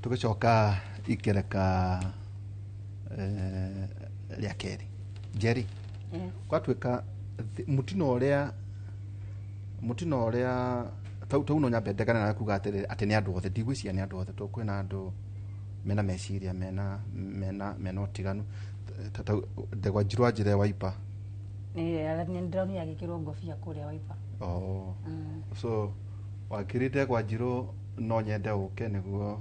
Tũgĩcoka ikereka rĩa kerĩ, Njeri, gwatuĩka mũtino ũrĩa tau no nyambe ndegane nawe kuga atĩrĩrĩ, atĩ nĩ andũ othe. Ndigwĩciria nĩ andũ othe, tondũ kwĩna andũ mena meciria mena ũtiganu. Ta ndegwa njirũ anjĩre Wiper. Nĩ ndĩronire agĩkĩrwo ngobia kũrĩa Wiper. Oh. So wakiri ndegwa njirũ, no nyende ũke nĩguo,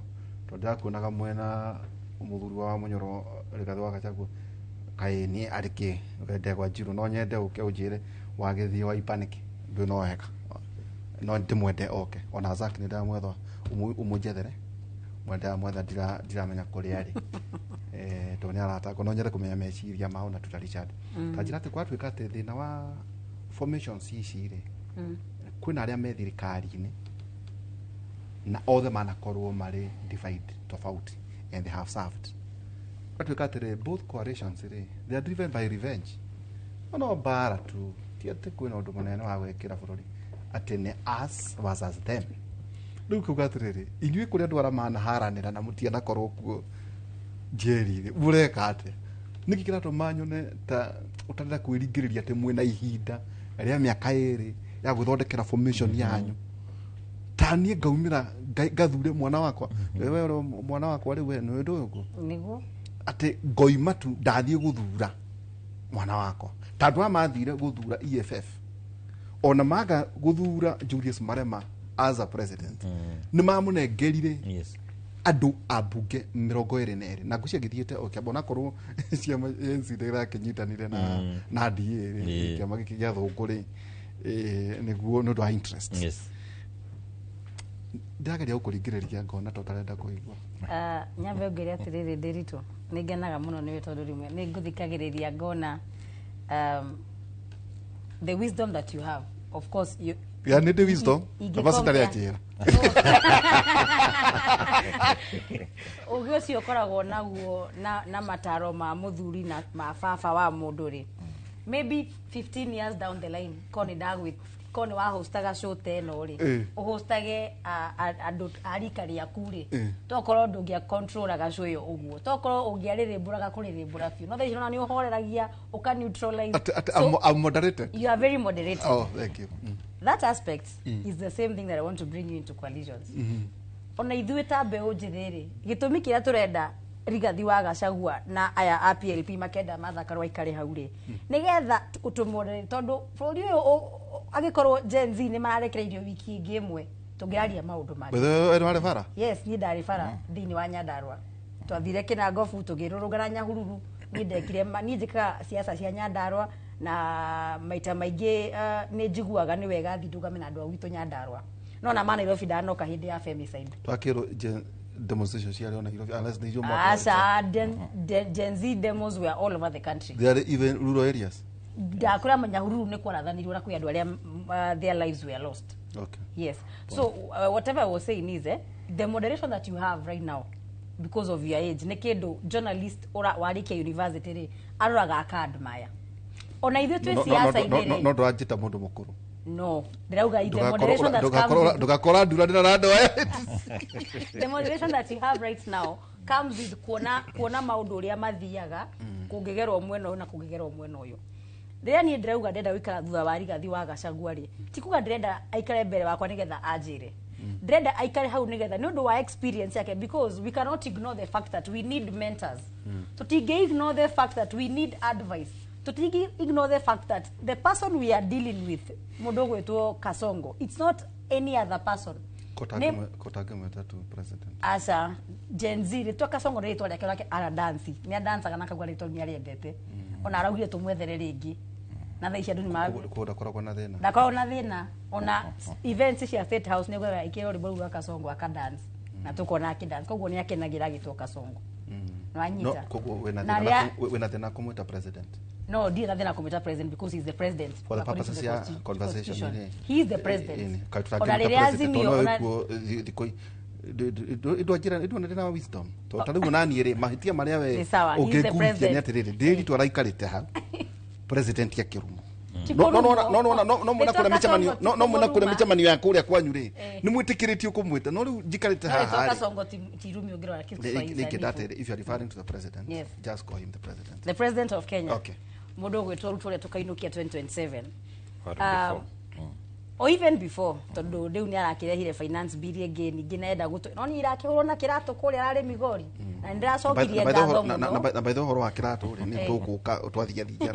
tondũ ndĩrakuonaga mwena mũthuri wa Mũnyoro Rigathĩ wa Gachagua. Kaĩ niĩ arĩ kĩ we ndegwa njirũ, no nyende ũke ũnjĩre wagĩthiĩ Wiper nĩkĩ. Ndũ no wega no ndĩmwende oke. Ona Zack nĩ ndamwetha, ũmũnjethere mwende ndamwetha, ndiramenya kũrĩa arĩ, tondũ nĩ aratakwo. No nyende kũmenya meciria mao na tuta Richard. Ta njĩra atĩ gwatuĩka atĩ thĩna wa formations ici rĩ, kwĩna arĩa me thirikari-inĩ na othe manakorwo marĩ divide tofauti and they have served. Gwatuĩka atĩrĩ, both coalitions rĩ, they are driven by revenge. No mbara tu, ti atĩ kwĩna ũndũ mũnene wa gwĩkĩra bũrũri, atĩ nĩ us versus them. Rĩu kuga atĩrĩrĩ, inyuĩ kũrĩa andũ arĩa manaharanĩra na mũtianakorwo kuo, Njeri rĩ, mũreka atĩa? Nĩkĩ kĩratũma nyone ta ũtarenda kwĩringĩrĩria atĩ mwĩna ihinda rĩa mĩaka 2 ya gwĩthondekera formation yanyu? Ta niĩ ngaumĩra ngathure mwana wakwa, wewe ũrĩ mwana wakwa rĩu, we nĩ ũndũ ũyũ Nĩguo. Atĩ ngoima tu ndathiĩ gũthura mwana wakwa, ta andũ aya mathire gũthura EFF, ona maga gũthura Julius Marema as a president, nĩ mamũnengerire andũ a mbunge 22, na ngũcia gĩthiĩte o kĩamba, onakorwo ciama ANC ndĩrakĩnyitanire na DA rĩ, kĩama gĩkĩ gĩa thũngũ rĩ, nĩguo nĩ ũndũ wa interest. Ndĩrageria gũkũringĩrĩria, ngona ta ũtarenda kũigua. Ah, nyambe ngwĩre atĩrĩrĩ, Ndĩritũ, nĩ ngenaga mũno nĩwe, tondũ rĩmwe nĩ ngũthikagĩrĩria ngona the wisdom that you have, of course you, Ya nĩ ndĩ wisdom. Ingĩ Basi ndarĩ compare- anjĩra. Ũgĩ ũcio ũkoragwo naguo na mataro ma mũthuri na ma baba wa mũndũ rĩ, maybe 15 years down the line, ko nĩ ndagwĩ ko nĩ wahostaga show ta ĩno rĩ, ũhostage andũ a rika rĩaku rĩ, tokorwo ndũngĩa controlaga show ĩyo ũguo, tokorwo ũngĩarĩrĩmbũraga kũrĩrĩmbũra biũ, no thaa ici nĩ ũhoreragia, ũka neutralize. Atĩ So, I'm moderated. You are very moderated. Oh, thank you. That aspect is the same thing that I want to bring you into coalitions. Ona ithuĩ ta mbeũ njĩthĩ rĩ, gĩtũmi kĩrĩa tũrenda Rigathi wa Gachagua na aya a PLP makenda Martha Karua aikare hau rĩ, nĩgetha tũmũrere, tondũ bũrũri ũyũ angĩkorwo Gen Z nĩ mararekereirio wiki ĩngĩ ĩmwe, tũngĩraria maũndũ mangĩ. By the way, warĩ bara? Yes, niĩ ndarĩ bara thĩinĩ wa Nyandarua. Twathire Kĩnangobu, tũgĩrũrũngana Nyahururu. Niĩ ndekire niĩ njĩkaga siasa cia Nyandarua na maita maingĩ, nĩ njiguaga nĩ wega thiĩ ndũgame na andũ a gwitũ Nyandarua, no na ma Nairobi ndanoka hĩndĩ ya femicide. Twakĩrwo demonstration ciarĩ o Nairobi, unless nĩ icio Aca, Gen Z demos were all over the country. They are even rural areas. Ndakũra Nyahururu nĩ kwarathanirwo na kwĩ andũ arĩa their lives were lost. Yes. So whatever I was saying is, the moderation that you have right now because of your age, nĩ kĩndũ journalist ũra warĩkia university rĩ aroraga aka-admire. Ona ithuĩ twĩ siasa-inĩ rĩ, No ndũranjĩta mũndũ mũkũrũ. No, ndĩrauga the moderation that comes with Ndũgakora nduranĩra na andũ aya. The moderation that you have right now comes with kuona maũndũ ũrĩa mathiaga, kũngĩgerwo mwena ũyũ na kũngĩgerwo mwena ũyũ. Rĩrĩa niĩ ndĩrauga ndĩrenda gũikara thutha wa Rigathi wa Gachagua rĩ, ti kuga ndĩrenda aikare mbere wakwa nĩgetha anjĩre. Ndĩrenda aikare hau nĩgetha nĩ ũndũ wa experience yake, because we cannot ignore the fact that we need mentors. Tũtingĩ ignore the fact that we need advice. Tũtingĩ ignore the fact that the person we are dealing with, mũndũ ũgwĩtwo Kasongo, it's not any other person. Kotangĩmwĩta tu president. Aca, Gen Z rĩtwa Kasongo nĩ rĩtwa rĩake rake, aradansi, nĩ adancaga na akauga rĩtwa nĩ arĩendete. Ona araugire tũmwethere rĩngĩ, na thaa ici andũ nĩ ma Koguo ndakoragwo na thĩna. Ndakoragwo na thĩna. Ona events cia State House nĩ gwetha ikĩrwo rwĩmbo rũu rwa Kasongo akadance, na tũkona akĩdance, koguo nĩ akenagĩra agĩtwo Kasongo. No Nĩwanyita? Koguo wĩna Na thĩna wĩna thĩna kũmwĩta president? No, ndirĩ na thĩna kũmwĩta president because he's the president. For the According to purposes the ya conversation. constitution. Nĩ. He is the president. Ona rĩrĩa Azimio Azimio thikũ indwanjĩra indwona ndĩna wisdom, tondũ ta rĩu onaniĩ rĩ, mahĩtia marĩa we Nĩ sawa, he is the ũngĩnguithia nĩ president. atĩrĩrĩ, ndĩritũ araikarĩte hau, president akĩrumwo. Ti No no no kũrumwo. no no no no mwena Rĩtwa kũrĩa mĩcemanio Kasongo no ti no mwena kũrĩa kũmũruma. mĩcemanio ya kũrĩa kwanyu rĩ, Eh. nĩ mwĩtĩkĩrĩtio kũmwĩta, no rĩu njikarĩte No haha rĩtwa rĩ. Kasongo ti irumi ũngĩrora Kiswahili Rĩngĩ sanifu. ndatĩrĩ, if you are referring to the president, Yes. just call him the president. The president of Kenya. Okay. Mũndũ ũgwĩtwo Ruto ũrĩa tũkainũkia 2027 Or before. Or even before, tondũ rĩu nĩ arakĩrehire finance bill ĩngĩ ningĩ nenda gũtũ no niĩ irakĩhũrwo na kĩratũ kũrĩa ararĩ Migori na nĩ ndĩracokirie ngatho mũno. Na by the ũhoro wa kĩratũ rĩ, nĩ Eh. tũgũka twathiathia.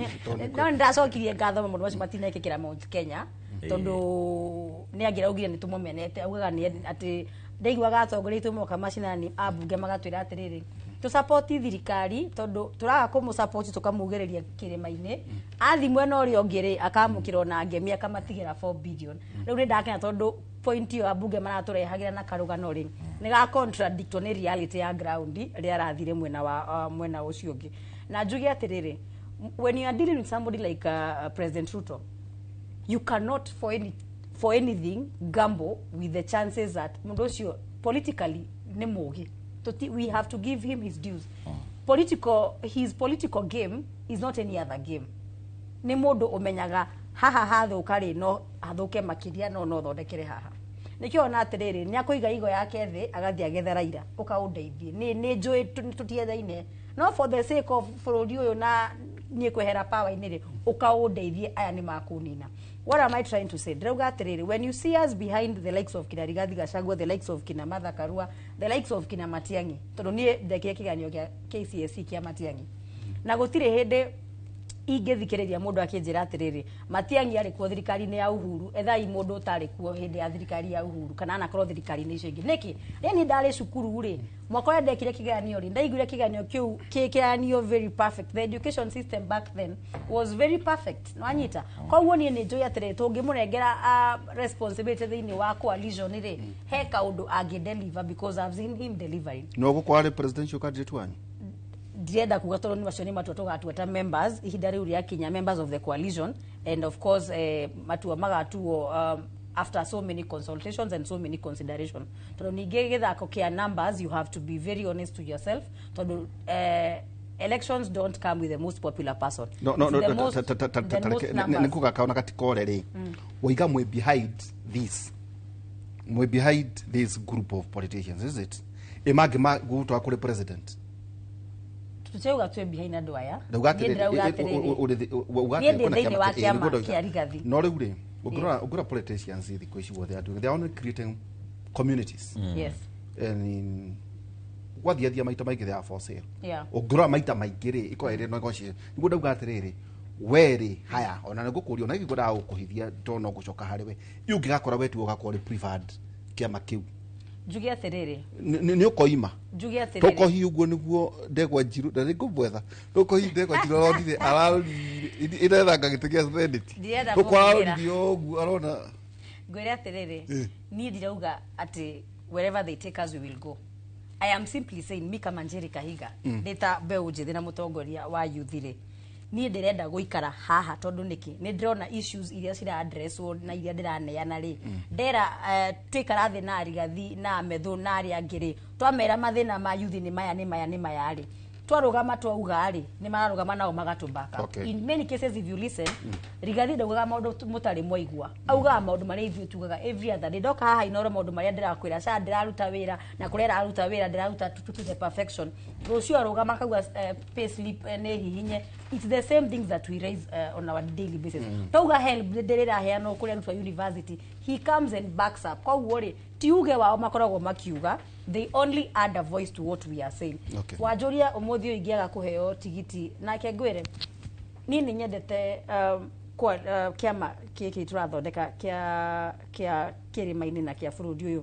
No nĩ ndacokirie ngatho maũndũ macio matinekĩkĩra Mount Kenya, tondũ nĩ angĩraugire nĩ tũmũmenete, augaga nĩ atĩ ndaiguaga atongoria aitũ moka macinani ambunge magatwĩra atĩrĩrĩ, tũsapoti thirikari tondũ tũraga kũmũsapoti tũkamugĩrĩria kĩrĩma-inĩ, athi mwena ũrĩa ũngĩ rĩ akamũkĩra ona ngemi akamatigĩra 4 billion. Rĩu nĩ ndakena tondũ point ĩyo ambunge maratũrehagĩra na karũgano rĩ nĩ ga contradictwo nĩ reality ya ground rĩrĩa arathire mwena wa mwena ũcio ũngĩ. Na njuge atĩrĩrĩ, when you are dealing with somebody like President Ruto, you cannot for anything gamble with the chances that mũndũ ũcio politically nĩ mũgĩ. We have to give him his dues. Political, his political game is not any other game. Nĩ mũndũ ũmenyaga haha hathũka rĩ no hathũke makĩria, no no thondekere haha. Nĩkĩo ona atĩrĩrĩ, nĩ akũiga igo yake thĩ agathiĩ agethe Raila ũkaũndeithie nĩ njũĩ tũtiethaine, no for the sake of bũrũri ũyũ na niĩ kwehera power-inĩ rĩ, ũkaũndeithie, aya nĩ makũnina. What am I trying to say? Ndĩrauga atĩrĩrĩ, when you see us behind the likes of kina Rigathi Gachagua, the likes of kina Martha Karua, the likes of kina Matiang'i, tondũ niĩ ndekire kĩgeranio kĩa KCSE kĩa Matiang'i na gũtirĩ hĩndĩ ingĩthikĩrĩria mũndũ akĩnjĩra atĩrĩrĩ, Matiang'i arĩ kuo thirikari-inĩ ya Uhuru, ethai mũndũ ũtarĩ kuo hĩndĩ ya thirikari ya Uhuru kana anakorwo thirikari-inĩ icio ingĩ. Nĩkĩ rĩrĩa niĩ ndarĩ cukuru rĩ, mwaka ũrĩa ndekire kĩgeranio rĩ, ndaiguire kĩgeranio kĩu kĩ kĩgeranio very perfect. The education system back then was very perfect, nĩwanyita? Koguo niĩ nĩ njũĩ atĩrĩrĩ, tũngĩmũnengera responsibility thĩinĩ wa coalition rĩ, he kaũndũ angĩ deliver because I've seen him delivering. No gũkorwo arĩ presidential candidate wanyu? Ndirenda kuga tondũ nĩ macio nĩ matua tũgatua ta members ihinda rĩu rĩakinya, members of the coalition, and of course matua magatuo after so many consultations and so many consideration, tondũ ningĩ gĩthako kĩa numbers, you have to be very honest to yourself, tondũ elections don't come with the most popular person. No no It's no the most numbers. Nĩ kũgakaona gatikore rĩ, waiga mwĩ behind this, mwĩ behind this group of politicians, is it ĩ mangĩ gũtwara kũrĩ president? Tũtirauga twĩ behind andũ aya. Ndauga Niĩ ndĩrauga atĩrĩrĩ, atĩrĩrĩ, niĩ ndĩ thĩinĩ wa kĩama kĩa Rigathi. No rĩu rĩ, ũngĩrora politicians thikũ ici, what they are doing, they are only creating communities and gwathiathia maita maingĩ they are for sale. Ũngĩrora maita maingĩ rĩ, ĩkorwo ĩrĩ negotiation. Nĩguo ndauga atĩrĩrĩ, we rĩ, haya ona nĩ ngũkũria, ona gĩkwendaga gũkũhithia tondũ no ngũcoka harĩ we, iũ ũngĩgakora we tiwe ũgakorwo ũrĩ preferred kĩama kĩu, Njuge atĩrĩrĩ, nĩ ũkoima? Njuge atĩrĩrĩ, Tũkohi ũguo nĩguo ndegwa njirũ na nĩngũmwetha, tũkohi ndegwa njirũ aronire ararorire ĩrethanga gĩtĩ gĩa senate. Ndirenda tũkwa kũmwĩra. arorire ũguo arona. Ngwĩre atĩrĩrĩ, niĩ ndirauga atĩ wherever they take us we will go. I am simply saying, mi kama Njeri Kahiga, ndĩ ta mbeũ njĩthĩ na mũtongoria wa youth rĩ, niĩ ndĩrenda gũikara haha tondũ nĩkĩ? Nĩ ndĩrona issues iria cira addresswo na iria ndĩraneana rĩ, ndera twĩkara thĩ na Rigathi na Methu na arĩa angĩ rĩ, twamera mathĩna ma youth nĩ maya, nĩ maya, nĩ maya rĩ, twarũgama twauga rĩ, nĩ mararũgama nao magatũbaka. In many cases, if you listen, Rigathi ndaugaga maũndũ mũtarĩ mwaigua, augaga maũndũ marĩa ithuĩ tugaga every other day. Ndoka haha Inoro, maũndũ marĩa ndĩrakwĩra ca ndĩraruta wĩra na kũrĩa ĩraruta wĩra ndĩraruta to the perfection. Rũciũ arũgama akauga pay slip nĩ hihinye. It's the same things that we raise on our daily basis. Twauga HELB ndĩrĩraheanwo kũrĩ arutwo a university, he comes and backs up. Koguo rĩ, ti uge wao makoragwo makiuga, they only add a voice to what we are saying. Wanjũria ũmũthĩ ũyũ ingĩaga kũheo tigiti nake, ngwĩre niĩ nĩ nyendete kwa, kĩama gĩkĩ tũrathondeka kĩa kĩrĩma-inĩ na kĩa bũrũri ũyũ,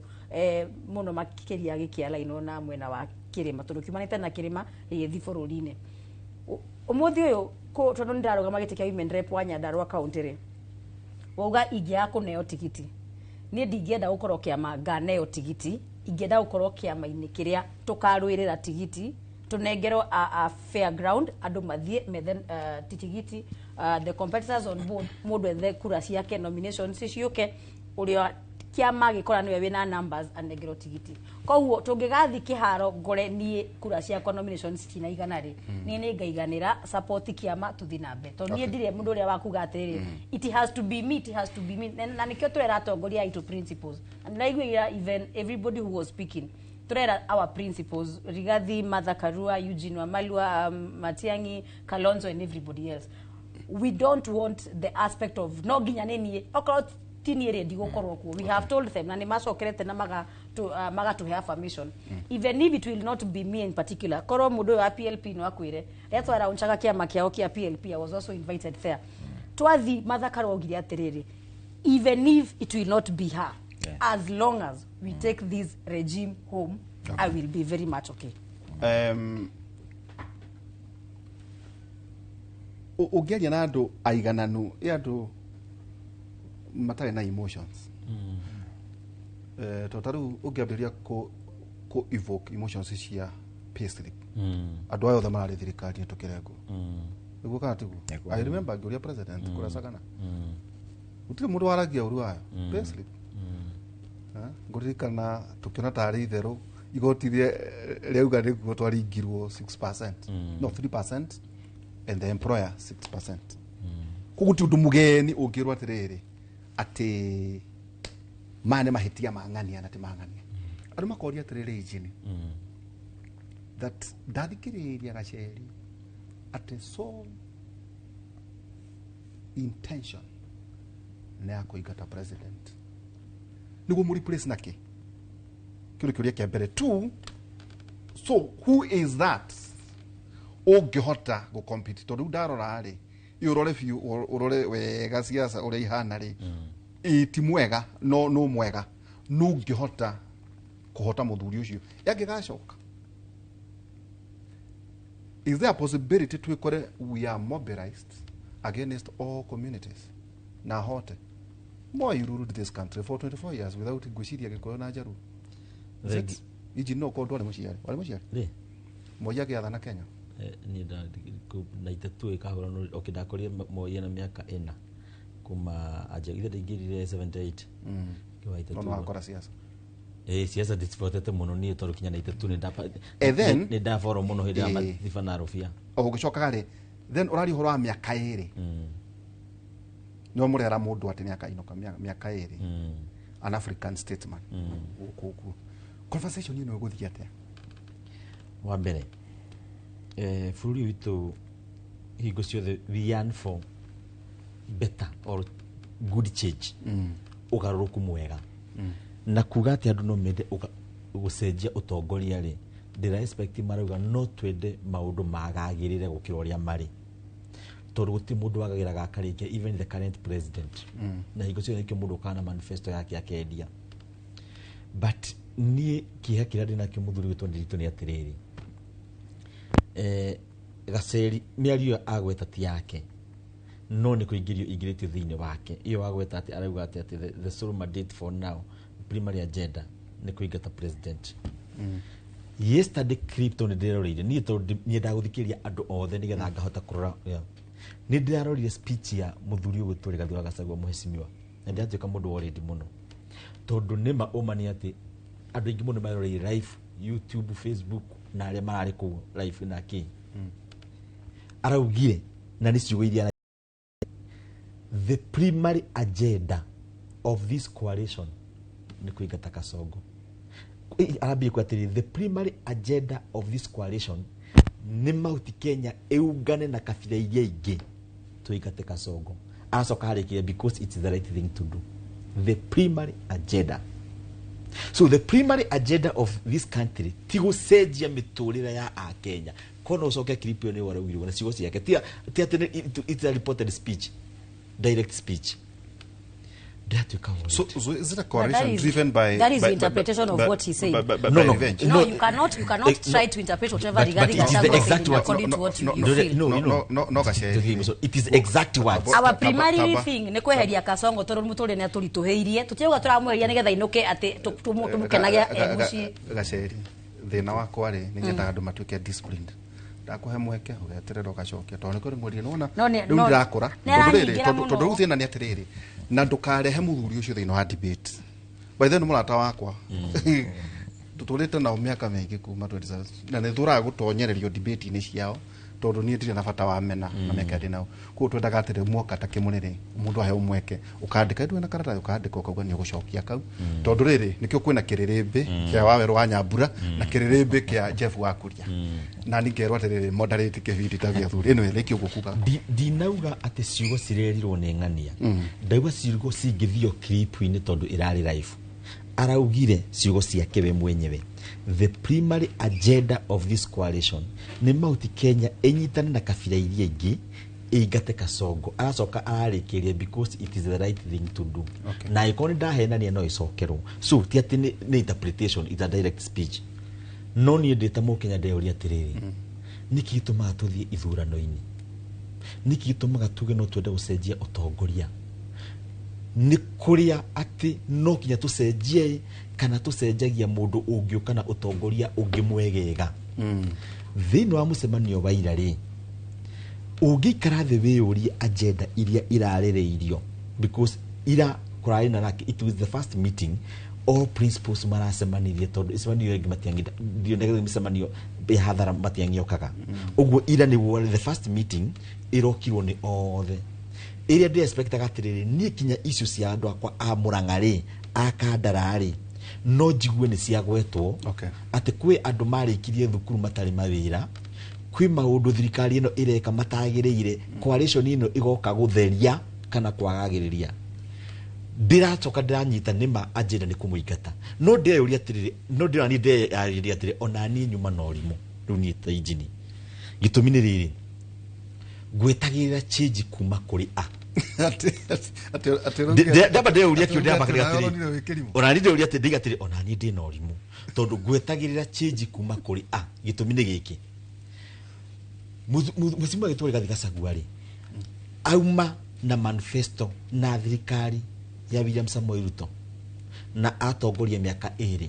mũno makĩria gĩkĩalainwo na mwena wa kĩrĩma tondũ kiumanĩte na kĩrĩma gĩgĩthiĩ bũrũri-inĩ. Ũmũthĩ ũyũ tondũ nĩ ndarũgama gĩtĩ kĩa women rep wa Nyandarua county rĩ, wauga ingĩaga kũneo tigiti, niĩ ndingĩenda gũkorwo kĩama nganeo tigiti, ingĩenda gũkorwo kĩama-inĩ kĩrĩa tũkarũĩrĩra tigiti, tũnengerwo a fair ground, andũ mathiĩ methe tigiti, the competitors on board, mũndũ ethe kura ciake, nominations ciũke, ũrĩa Kiama gĩkora nĩwe wĩna numbers anengerwo tigiti. Koguo tũngĩgathiĩ kĩharo ngore niĩ kura ciakwa nominations citinaigana rĩ, niĩ nĩ ngaiganĩra support kĩama tũthiĩ na mbere, tondũ niĩ ndirĩ mũndũ ũrĩa wa kuga atĩrĩrĩ, "It has to be me, it has to be me." Na nĩkĩo tũrera atongoria aitũ principles, na ndĩraiguĩra even everybody who was speaking, turera our principles, Rigathi, Martha Karua, Eugene Wamalwa, Matiang'i, Kalonzo and everybody else. We don't want the aspect of no nginya nĩ niĩ, okorwo ti niĩ rĩ, ndigũkorwo kuo. We have told them na nĩ macokerete na magatũhe affirmation, even if it will not be me in particular. Korwo mũndũ ũyũ wa PLP no akwĩre, rĩrĩa twaraunchaga kĩama kĩao kĩa PLP, I was also invited there. Twathi, Martha Karua augire atĩrĩrĩ, even if it will not be her, as long as we take this regime home, I will be very much okay. Ũngĩaria na andũ aigananu, ĩ andũ matarĩ na emotions, tondũ ta rĩu ũngĩambĩrĩria kũ evoke emotions cia payslip, andũ aya othe mararĩ thirikari-inĩ tũkĩrengwo, nĩguo kana tiguo? Nĩguo. I remember ngĩũria president kũrĩa Sagana, gũtirĩ mũndũ waragia ũru wayo payslip. Ngũririkana tũkĩona tarĩ itherũ igoti rĩauga nĩguo twaringirwo 6%, no 3% and the employer 6%. Koguo ti ũndũ mũgeni ũngĩrwo atĩrĩrĩ atĩ maya nĩ mahĩtia ma ng'ania na ti ma ng'ania. Andũ makoria atĩrĩrĩ, injini that ndathikĩrĩria Gaceri atĩ so intention nĩ ya kũingata president nĩguo mũ replace na kĩ. Kĩu nĩ kĩũria kĩa mbere. Two, so who is that ũngĩhota gũcompete? Tondũ rĩu ndarora rĩ, ĩ ũrore biũ, ũrore wega siasa ũrĩa ihana rĩ, ĩ ti mwega, no no mwega no ũngĩhota kũhota mũthuri ũcio yangĩgacoka. Is there a possibility twĩkore we are mobilized against all communities na hote? Moi ruled this country for 24 years without, ngwĩciria, Gĩkũyũ na Njaruo. Is it? Inji no korwo ndwarĩ mũciari, warĩ mũciari Rĩ? Moi agĩathana Kenya. Niĩ 92 ĩkahũra, okay, ndakorire Moi ena mĩaka 4 kuma anja ithe ndaingĩrire 78. Kĩwa No no wakora siasa. Ĩ siasa ndicibotete mũno niĩ tondũ kinya 92 nĩ ndapa And then- nĩ ndaboro mũno hĩndĩ ya Ĩ. Mathiba na Rũbia. O ũgĩcokaga rĩ, then ũraria ũhoro wa mĩaka 2, nĩo mũrera mũndũ atĩ nĩ akainũka mĩaka 2, an African statesman gũkũ ũguo. Conversation ĩno ĩgũthiĩ atĩa? Wa mbere, bũrũri witũ hingo ciothe we yearn for better or good change, ũgarũrũku mwega, na kuga atĩ andũ no mende gũcenjia ũtongoria rĩ, ndĩra expect marauga no twende maũndũ magagĩrĩre gũkĩra ũrĩa marĩ, tondũ gũtirĩ mũndũ wagagĩraga akarĩkia, even the current president, na hingo ciothe nĩkĩo mũndũ ũkaga na manifesto yake akendia. But niĩ kĩeha kĩrĩa ndĩ nakĩo mũthuri witũ Ndiritu nĩ atĩrĩrĩ, Gaceri mĩario ĩyo agweta ti yake, no nĩ kũingĩrio ingĩrĩtio thĩinĩ wake. Ĩyo wagweta atĩ arauga atĩ the sole mandate for now, primary agenda nĩ kũingata president. Yesterday crypto nĩ ndĩroreire niĩ tondũ nyendaga gũthikĩrĩria andũ othe nĩgetha ngahota kũrora, yeah. Nĩ ndĩrarorire speech ya mũthuri ũgwĩtwo Rigathĩ wa Gachagua, mũhecimiwa, na ndĩratuĩka mũndũ worried mũno, tondũ nĩma ũma nĩ atĩ andũ aingĩ mũno maroreire live YouTube, Facebook na arĩa mararĩ kũu live na kĩ araugire, na nĩ ciugo iria, "The primary agenda of this coalition nĩ kũingata Kasongo." Arambia kuga atĩrĩrĩ, "The primary agenda of this coalition nĩ Mount Kenya ĩungane na kabira iria ingĩ tũingate Kasongo." Aracoka harĩkirie, "Because it's the right thing to do." The primary agenda. So the primary agenda of this country ti gũcenjia mĩtũrĩre ya akenya. Kono ũcoke clip ĩyo nĩ waraugirwo na ciugo ciake, ti atĩ it's a reported speech, direct speech. Ndĩratuĩka worried. So is it a But coalition driven by that is by, the interpretation of what he said. by, No, by no. revenge? No, No, you cannot no. try to interpret whatever But Rigathi it is the Gachagua exact said words. according No, to what you, no, you no, feel. no, no, you know. no, no, Gaceri. So it is exact words. Our primary Taba- thing nĩ kweheria Kasongo tondũ mũtũrĩre nĩ atũritũhĩirie. Tũtiauga tũramweheria nĩgetha inũke atĩ tũmũkenage e mũciĩ. Gaceri, thĩna wakwa rĩ, nĩ nyendaga andũ matuĩke disciplined. Ndakũhe mweke ũgeterera ũgacokia, tondũ nĩ kũrĩ mwerie nĩwona No, rĩu no, ndirakũra. nĩ Tondũ rĩrĩ, aranyingĩra tondũ mũno. rĩu thĩna nĩ atĩrĩrĩ, na ndũkarehe mũthuri ũcio thĩinĩ wa debate. By the way, nĩ mũrata wakwa, tũtũrĩte nao mĩaka mĩingĩ kuma 27, na nĩ thũraga gũtonyererio debate-inĩ ciao tondũ niĩ ndirĩ na bata wa mena na mĩaka ndĩ nao. Koguo twendaga atĩrĩ, mwoka ta kĩmũrĩrĩ, mũndũ aheo mweke, ũkandĩka ndũĩ na karatathi, ũkandĩka ũkauga nĩ ũgũcokia kau, tondũ rĩrĩ nĩkĩo kwĩna kĩrĩrĩmbĩ kĩa Wawerũ wa Nyambura na kĩrĩrĩmbĩ kĩa Jeff wa Kuria, na niĩ ngerwo atĩrĩrĩ, moderate kĩbindi ta gĩa thuri ĩno rĩkĩ ũguo kuga. Ndinauga atĩ ciugo cirerirwo nĩ ng'ania. Ndauga ciugo cingĩthio clip-inĩ tondũ ĩrarĩ live. Araugire ciugo ciake we mwenyewe, the primary agenda of this coalition nĩ Mount Kenya ĩnyitane na kabira iria ingĩ ĩingate Kasongo. Aracoka ararĩkĩria, because it is the right thing to do. Na angĩkorwo nĩ ndahenania, no ĩcokerwo. So ti atĩ nĩ interpretation, it's a direct speech. No niĩ ndĩ ta Mũkenya ndeyũria atĩrĩrĩ, nĩkĩ gĩtũmaga tũthiĩ ithurano-inĩ? Nĩkĩ gĩtũmaga tuge no twende gũcenjia ũtongoria? Nĩ kũrĩa atĩ no kinya tũcenjie, kana tũcenjagia mũndũ ũngĩũka na ũtongoria ũngĩ mwegega? Thĩinĩ wa mũcemanio wa ira rĩ, ũngĩikara thĩ wĩyũrie agenda iria irarĩrĩirio, because ira kũrarĩ na nake, it was the first meeting all principals maracemanirie, tondũ icemanio ĩngĩ matiangĩ, mĩcemanio ya hathara matiangĩokaga. Ũguo ira nĩguo the first meeting ĩrokirwo nĩ othe. Ĩrĩa ndĩ expectaga atĩrĩrĩ, niĩ kinya icio cia andũ akwa a Mũrang'a rĩ, a Kandara rĩ, no njigue nĩ ciagwetwo, atĩ kwĩ andũ marĩkirie thukuru matarĩ mawĩra, kwĩ maũndũ thirikari ĩno ĩreka matagĩrĩire, coalition ĩno ĩgoka gũtheria kana kwagagĩrĩria. Ndĩracoka ndĩranyita nĩma agenda nĩ kũmũingata, no ndĩreyũria atĩrĩrĩ, no ndĩrona niĩ ndĩreyarĩria atĩrĩ, ona niĩ nyuma na ũrimũ rĩu niĩ ta injini. Gĩtũmi nĩ rĩrĩ, ngwetagĩrĩra change kuma kũrĩ a ndamba ndĩreyũria kĩũria, ndamba atĩrĩ, ona niĩ ndĩreyũria atĩ ndiga atĩrĩ, ona niĩ ndĩna ũrimũ tondũ ngwetagĩrĩra change kuma kũrĩ a. Gĩtũmi nĩ gĩkĩ, Mheshimiwa gĩtwo Rigathĩ Gachagua rĩ, auma na manifesto na thirikari ya William Samoei Ruto na atongoria mĩaka 2,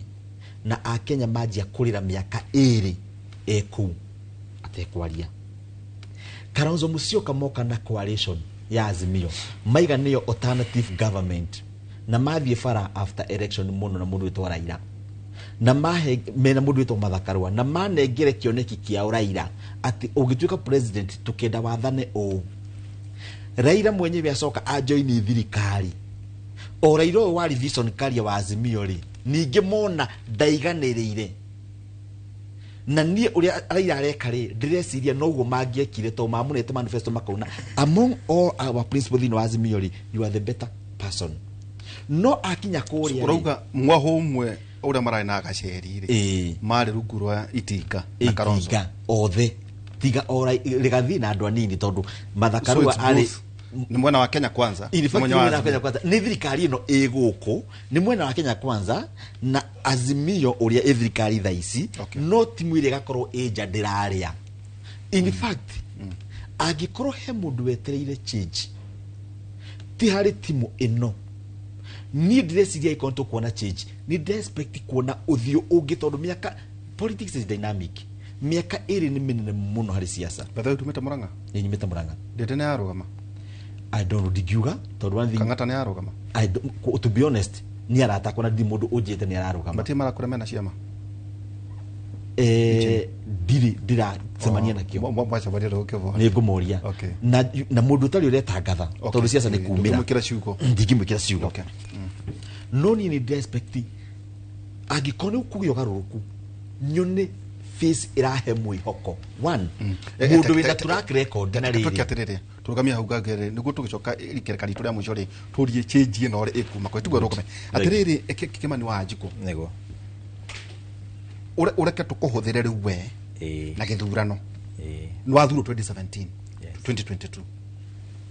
na akenya manjia kũrĩra mĩaka 2 ekũu atekwaria. Kalonzo Musyoka moka na coalition ya Azimio, maiga nĩyo alternative government, na mathiĩ bara after election mũno na mũndũ wĩtwo Raila, na mahe mena mũndũ wĩtwo Martha Karua, na manengere kĩoneki kĩao Raila atĩ ũngĩtuĩka president tũkenda wathane ũũ. Raila mwenyewe acoka ajoini thirikari, o Raila ũyũ wa revision karia wa Azimio rĩ, ningĩ mona ndaiganĩrĩire na niĩ ũrĩa Raila areka rĩ, ndĩreciria noguo mangĩekire tondũ mamũnete manifesto makauna among all our principles thĩinĩ wa Azimio rĩ, you are the better person. No akinya kũrĩa rĩ, Ũrauga mwahũ ũmwe ũrĩa mararĩ na gaceri rĩ, Ĩĩ. marĩ rungu rwa Itinga na Kalonzo. Itinga othe tiga o Rigathi na andũ anini tondũ Martha So Karua it's arĩ both. Nĩ mwena wa Kenya Kwanza In na fact, mwena nĩ wa mwena wa Kenya Azimio. Kwanza, nĩ thirikari ĩno ĩ gũkũ, nĩ mwena wa Kenya Kwanza na Azimio ũrĩa ĩ thirikari thaa ici. No timu ĩrĩa ĩgakorwo ĩ nja ndĩrarĩa. In fact, angĩkorwo he mũndũ wetereire change, ti harĩ timu ĩno. Niĩ ndĩreciria angĩkorwo nĩtũkuona change, nĩ ndĩrexpect kuona ũthiũ ũngĩ, tondũ mĩaka, politics is dynamic, mĩaka 2 nĩ mĩnene mũno harĩ siasa. Betha tumĩte Mũrang'a. Nĩ nyumĩte Mũrang'a. Ndĩte nĩ yarũgama. I don't know, ndingiuga tondũ one thing, Kang'ata nĩ yarũgama. I don't, to be honest, nĩ arata akwa na ndirĩ mũndũ ũnjĩte nĩ ararũgama. Matirĩ marakũra mena ciama. Ndirĩ ndiracemania nakĩo. Mwacemania ndũgũkĩbona. Nĩ ngũmũria. Na mũndũ ũtarĩ ũretangatha, tondũ siasa nĩ kumĩra. Ndũngĩmwĩkĩra ciugo. Ndingĩmwĩkĩra ciugo. No niĩ nĩ ndĩrexpect angĩkorwo nĩ kũgĩa ũgarũrũku, nyone face ĩrahe mwĩhoko, one, mũndũ wĩna track record na Tweke rĩrĩ. Atĩrĩrĩ, tũrũgamie hau ngangere nĩguo tũgĩcoka ikereka ritũ rĩa mũico rĩ, tũrie change ĩno rĩ ĩkuma kũ. Tiguo rũgame atĩrĩrĩ, Kĩmani wa Njikũ, Nĩguo. Ũreke tũkũhũthĩre rĩu we na gĩthurano. Nĩ wathurwo 2017. Yes. 2022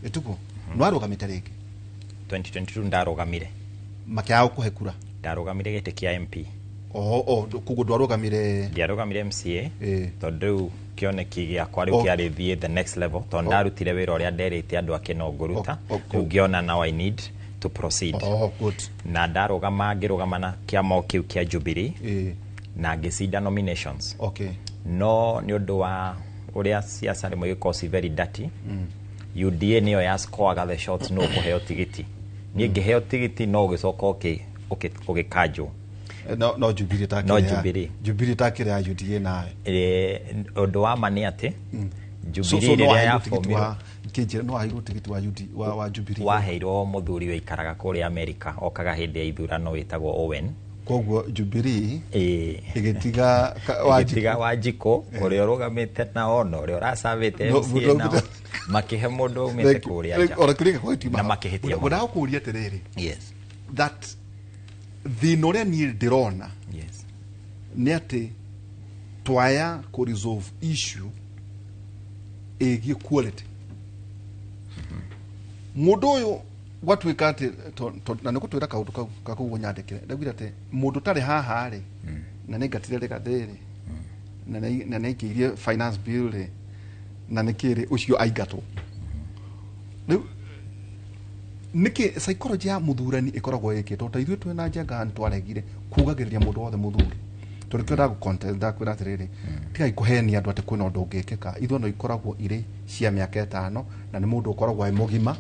ĩtuguo nĩ warũgamĩte rĩngĩ. 2022 ndarũgamire. Makĩaga gũkũhe kura. Ndarũgamire gĩtĩ kĩa MP. Oho, koguo ndwarũgamire. Ndiarũgamire MCA, tondũ rĩu kĩoneki gĩakwa rĩu kĩarĩ thiĩ the next level, tondũ ndarutire wĩra ũrĩa nderĩte andũ ake no ngũruta. Rĩu ngĩona now I need to proceed. Oh, good. Na ndarũgama, ngĩrũgama na kĩama o kĩu kĩa Jubilee, na ngĩcinda nominations. No nĩ ũndũ wa ũrĩa siasa rĩmwe gĩkoragwo ci very dirty, UDA nĩyo ya scoreaga the shots no kũheo tigiti. Niĩ ngĩheo tigiti, no ũgĩcoka ũgĩkanjwo. No Jubilee ta No Jubilee. Jubilee ta kĩrĩa UDA nayo. Ũndũ wa ma nĩ atĩ So Jubilee no rĩrĩa waheirwo tigiti yabomirwo wa kĩnjĩra, no waheirwo tigiti wa UD wa Jubilee. Waheirwo mũthuri wĩikaraga kũrĩa Amerika, okaga hĩndĩ ya ithurano, wĩtagwo Owen. Koguo Jubilee ĩgĩtiga Ĩgĩtiga Wanjikũ ũrĩa ũrũgamĩte nao na ũrĩa ũracabĩte No, MCA mũndũ nao, makĩhe mũndũ aumĩte kũrĩa nja. Ona kĩrĩa gĩkorwo Na makĩhĩtia mũno. Ngwendaga kũũria atĩrĩrĩ, Yes. that thĩna ũrĩa niĩ ndĩrona nĩ atĩ twaya kũ resolve issue ĩgiĩ quality. Mũndũ ũyũ gwatuĩka atĩ na nĩ gũtwĩra kaũndũ kau kakũguo nyandĩkĩre, ndaugire atĩ mũndũ ũtarĩ haha rĩ, na nĩ ngatire rĩgathĩ rĩ, na nĩ aikĩirie finance bill rĩ, na nĩ kĩrĩ ũcio aingatwo. Rĩu nĩkĩ psychology ya mũthurani ĩkoragwo ĩkĩtwo ta ithuĩ twĩna njenga nĩ twaregire kugagĩrĩria mũndũ wothe mũthuri, tondũ kĩo ndagũ ndakwĩra atĩrĩrĩ, tigai kũhenia andũ atĩ kwĩna ũndũ ũngĩkĩka. Ithurano ikoragwo irĩ cia mĩaka 5, na nĩ mũndũ ũkoragwo e mũgima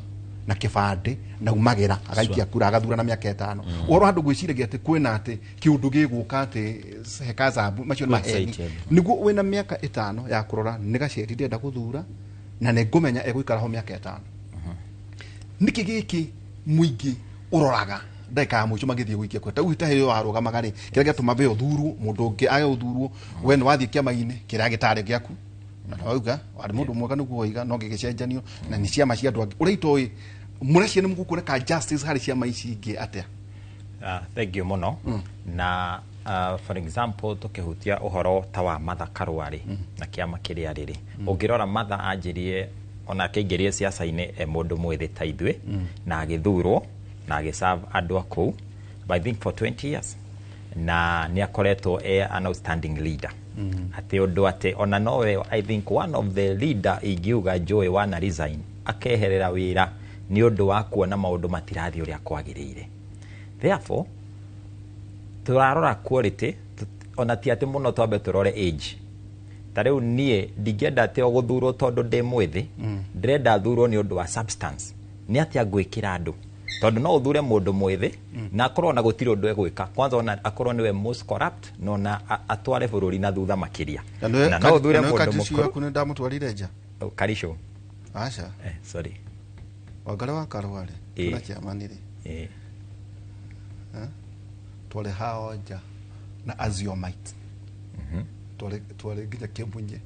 na kĩbandĩ na umagĩra agaikia kura agathurana mĩaka 5. Ũhoro handũ gwĩciragia atĩ kwĩna atĩ kĩũndũ gĩgũka atĩ heka zambu, macio nĩ maheni. Excited. Nĩguo wĩna mĩaka 5 ya kũrora nĩ gaceri ndĩrenda gũthura na nĩ ngũmenya egũikara ho mĩaka 5. Nĩkĩ gĩkĩ mũingĩ ũroraga ndagĩka ya mũico magĩthiĩ gũikia kura? Ta rĩu ta hĩndĩ ĩyo warũgamaga rĩ, kĩrĩa gĩatũma we ũthurwo, mũndũ ũngĩ age gũthurwo, we nĩ wathiĩ kĩama-inĩ kĩrĩa gĩtarĩ gĩaku, na wauga warĩ mũndũ mwega nĩguo waiga, no gĩgĩcenjanio na nĩ ciama cia andũ angĩ ũrĩa itoĩ. Mũreciria nĩ mũgũkuoneka justice harĩ ciama ici ingĩ atĩa? Thank you mũno. Na for example, tũkĩhutia ũhoro ta wa Martha Karua rĩ, na kĩama kĩrĩa rĩrĩ, ũngĩrora Martha anjirie onake aingĩrire siasa-inĩ e mũndũ mwĩthĩ ta ithuĩ, na agĩthurwo na agĩserve andũ a kũu, I think for 20 years, na nĩ akoretwo e an outstanding leader, atĩ ũndũ atĩ ona nowe I think one of the leader ingiuga njũĩ wana resign akeherera wĩra nĩ ũndũ wa kuona maũndũ matirathiĩ ũrĩa kwagĩrĩire. Therefore tũrarora quality, ona ti atĩ mũno twambe tũrore age. Ta rĩu niĩ ndingĩenda atĩ o gũthurwo tondũ ndĩ mwĩthĩ, ndĩrenda thurwo nĩ ũndũ wa substance, nĩ atĩa ngwĩkĩra andũ, tondũ no ũthure mũndũ mwĩthĩ na akorwo na gũtirĩ ũndũ egwĩka, kwanza ona akorwo nĩwe most corrupt, no na atware bũrũri na thutha makĩria, na no ũthure mũndũ mũkũrũ. Waku nĩ ndamũtwarire nja. Oh, Karisho. Aca. Sorry. Wangari wa Karua rĩ, tuna chairman rĩ, twarĩ hao nja na Aziomite, twarĩ nginya Kĩmunye,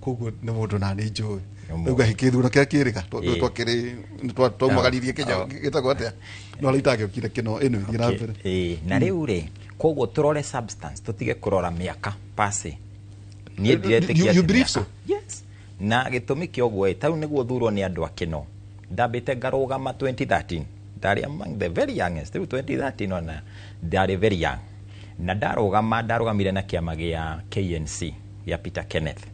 koguo nĩ mũndũ na nĩ njũĩ. Nĩ Rĩu gahĩ kĩthurano kĩrĩa kĩrĩga twakĩrĩ twaumagaririe Kenya gĩtagwo atĩa, no rĩu itagĩũkire kĩno ĩno ĩthiĩ na mbere. Na rĩu rĩ, koguo tũrore substance, tũtige kũrora mĩaka pase. Niĩ ndiretĩkia You atĩ believe mĩaka. so? Yes. Na gĩtũmi kĩa ũguo ĩ, ta rĩu nĩguo thurwo nĩ andũ akĩno, ndambĩte ngarũgama 2013, ndarĩ among the very youngest. Rĩu 2013 ona ndarĩ very young, na ndarũgama, ndarũgamire na kĩama gĩa KNC gĩa Peter Kenneth,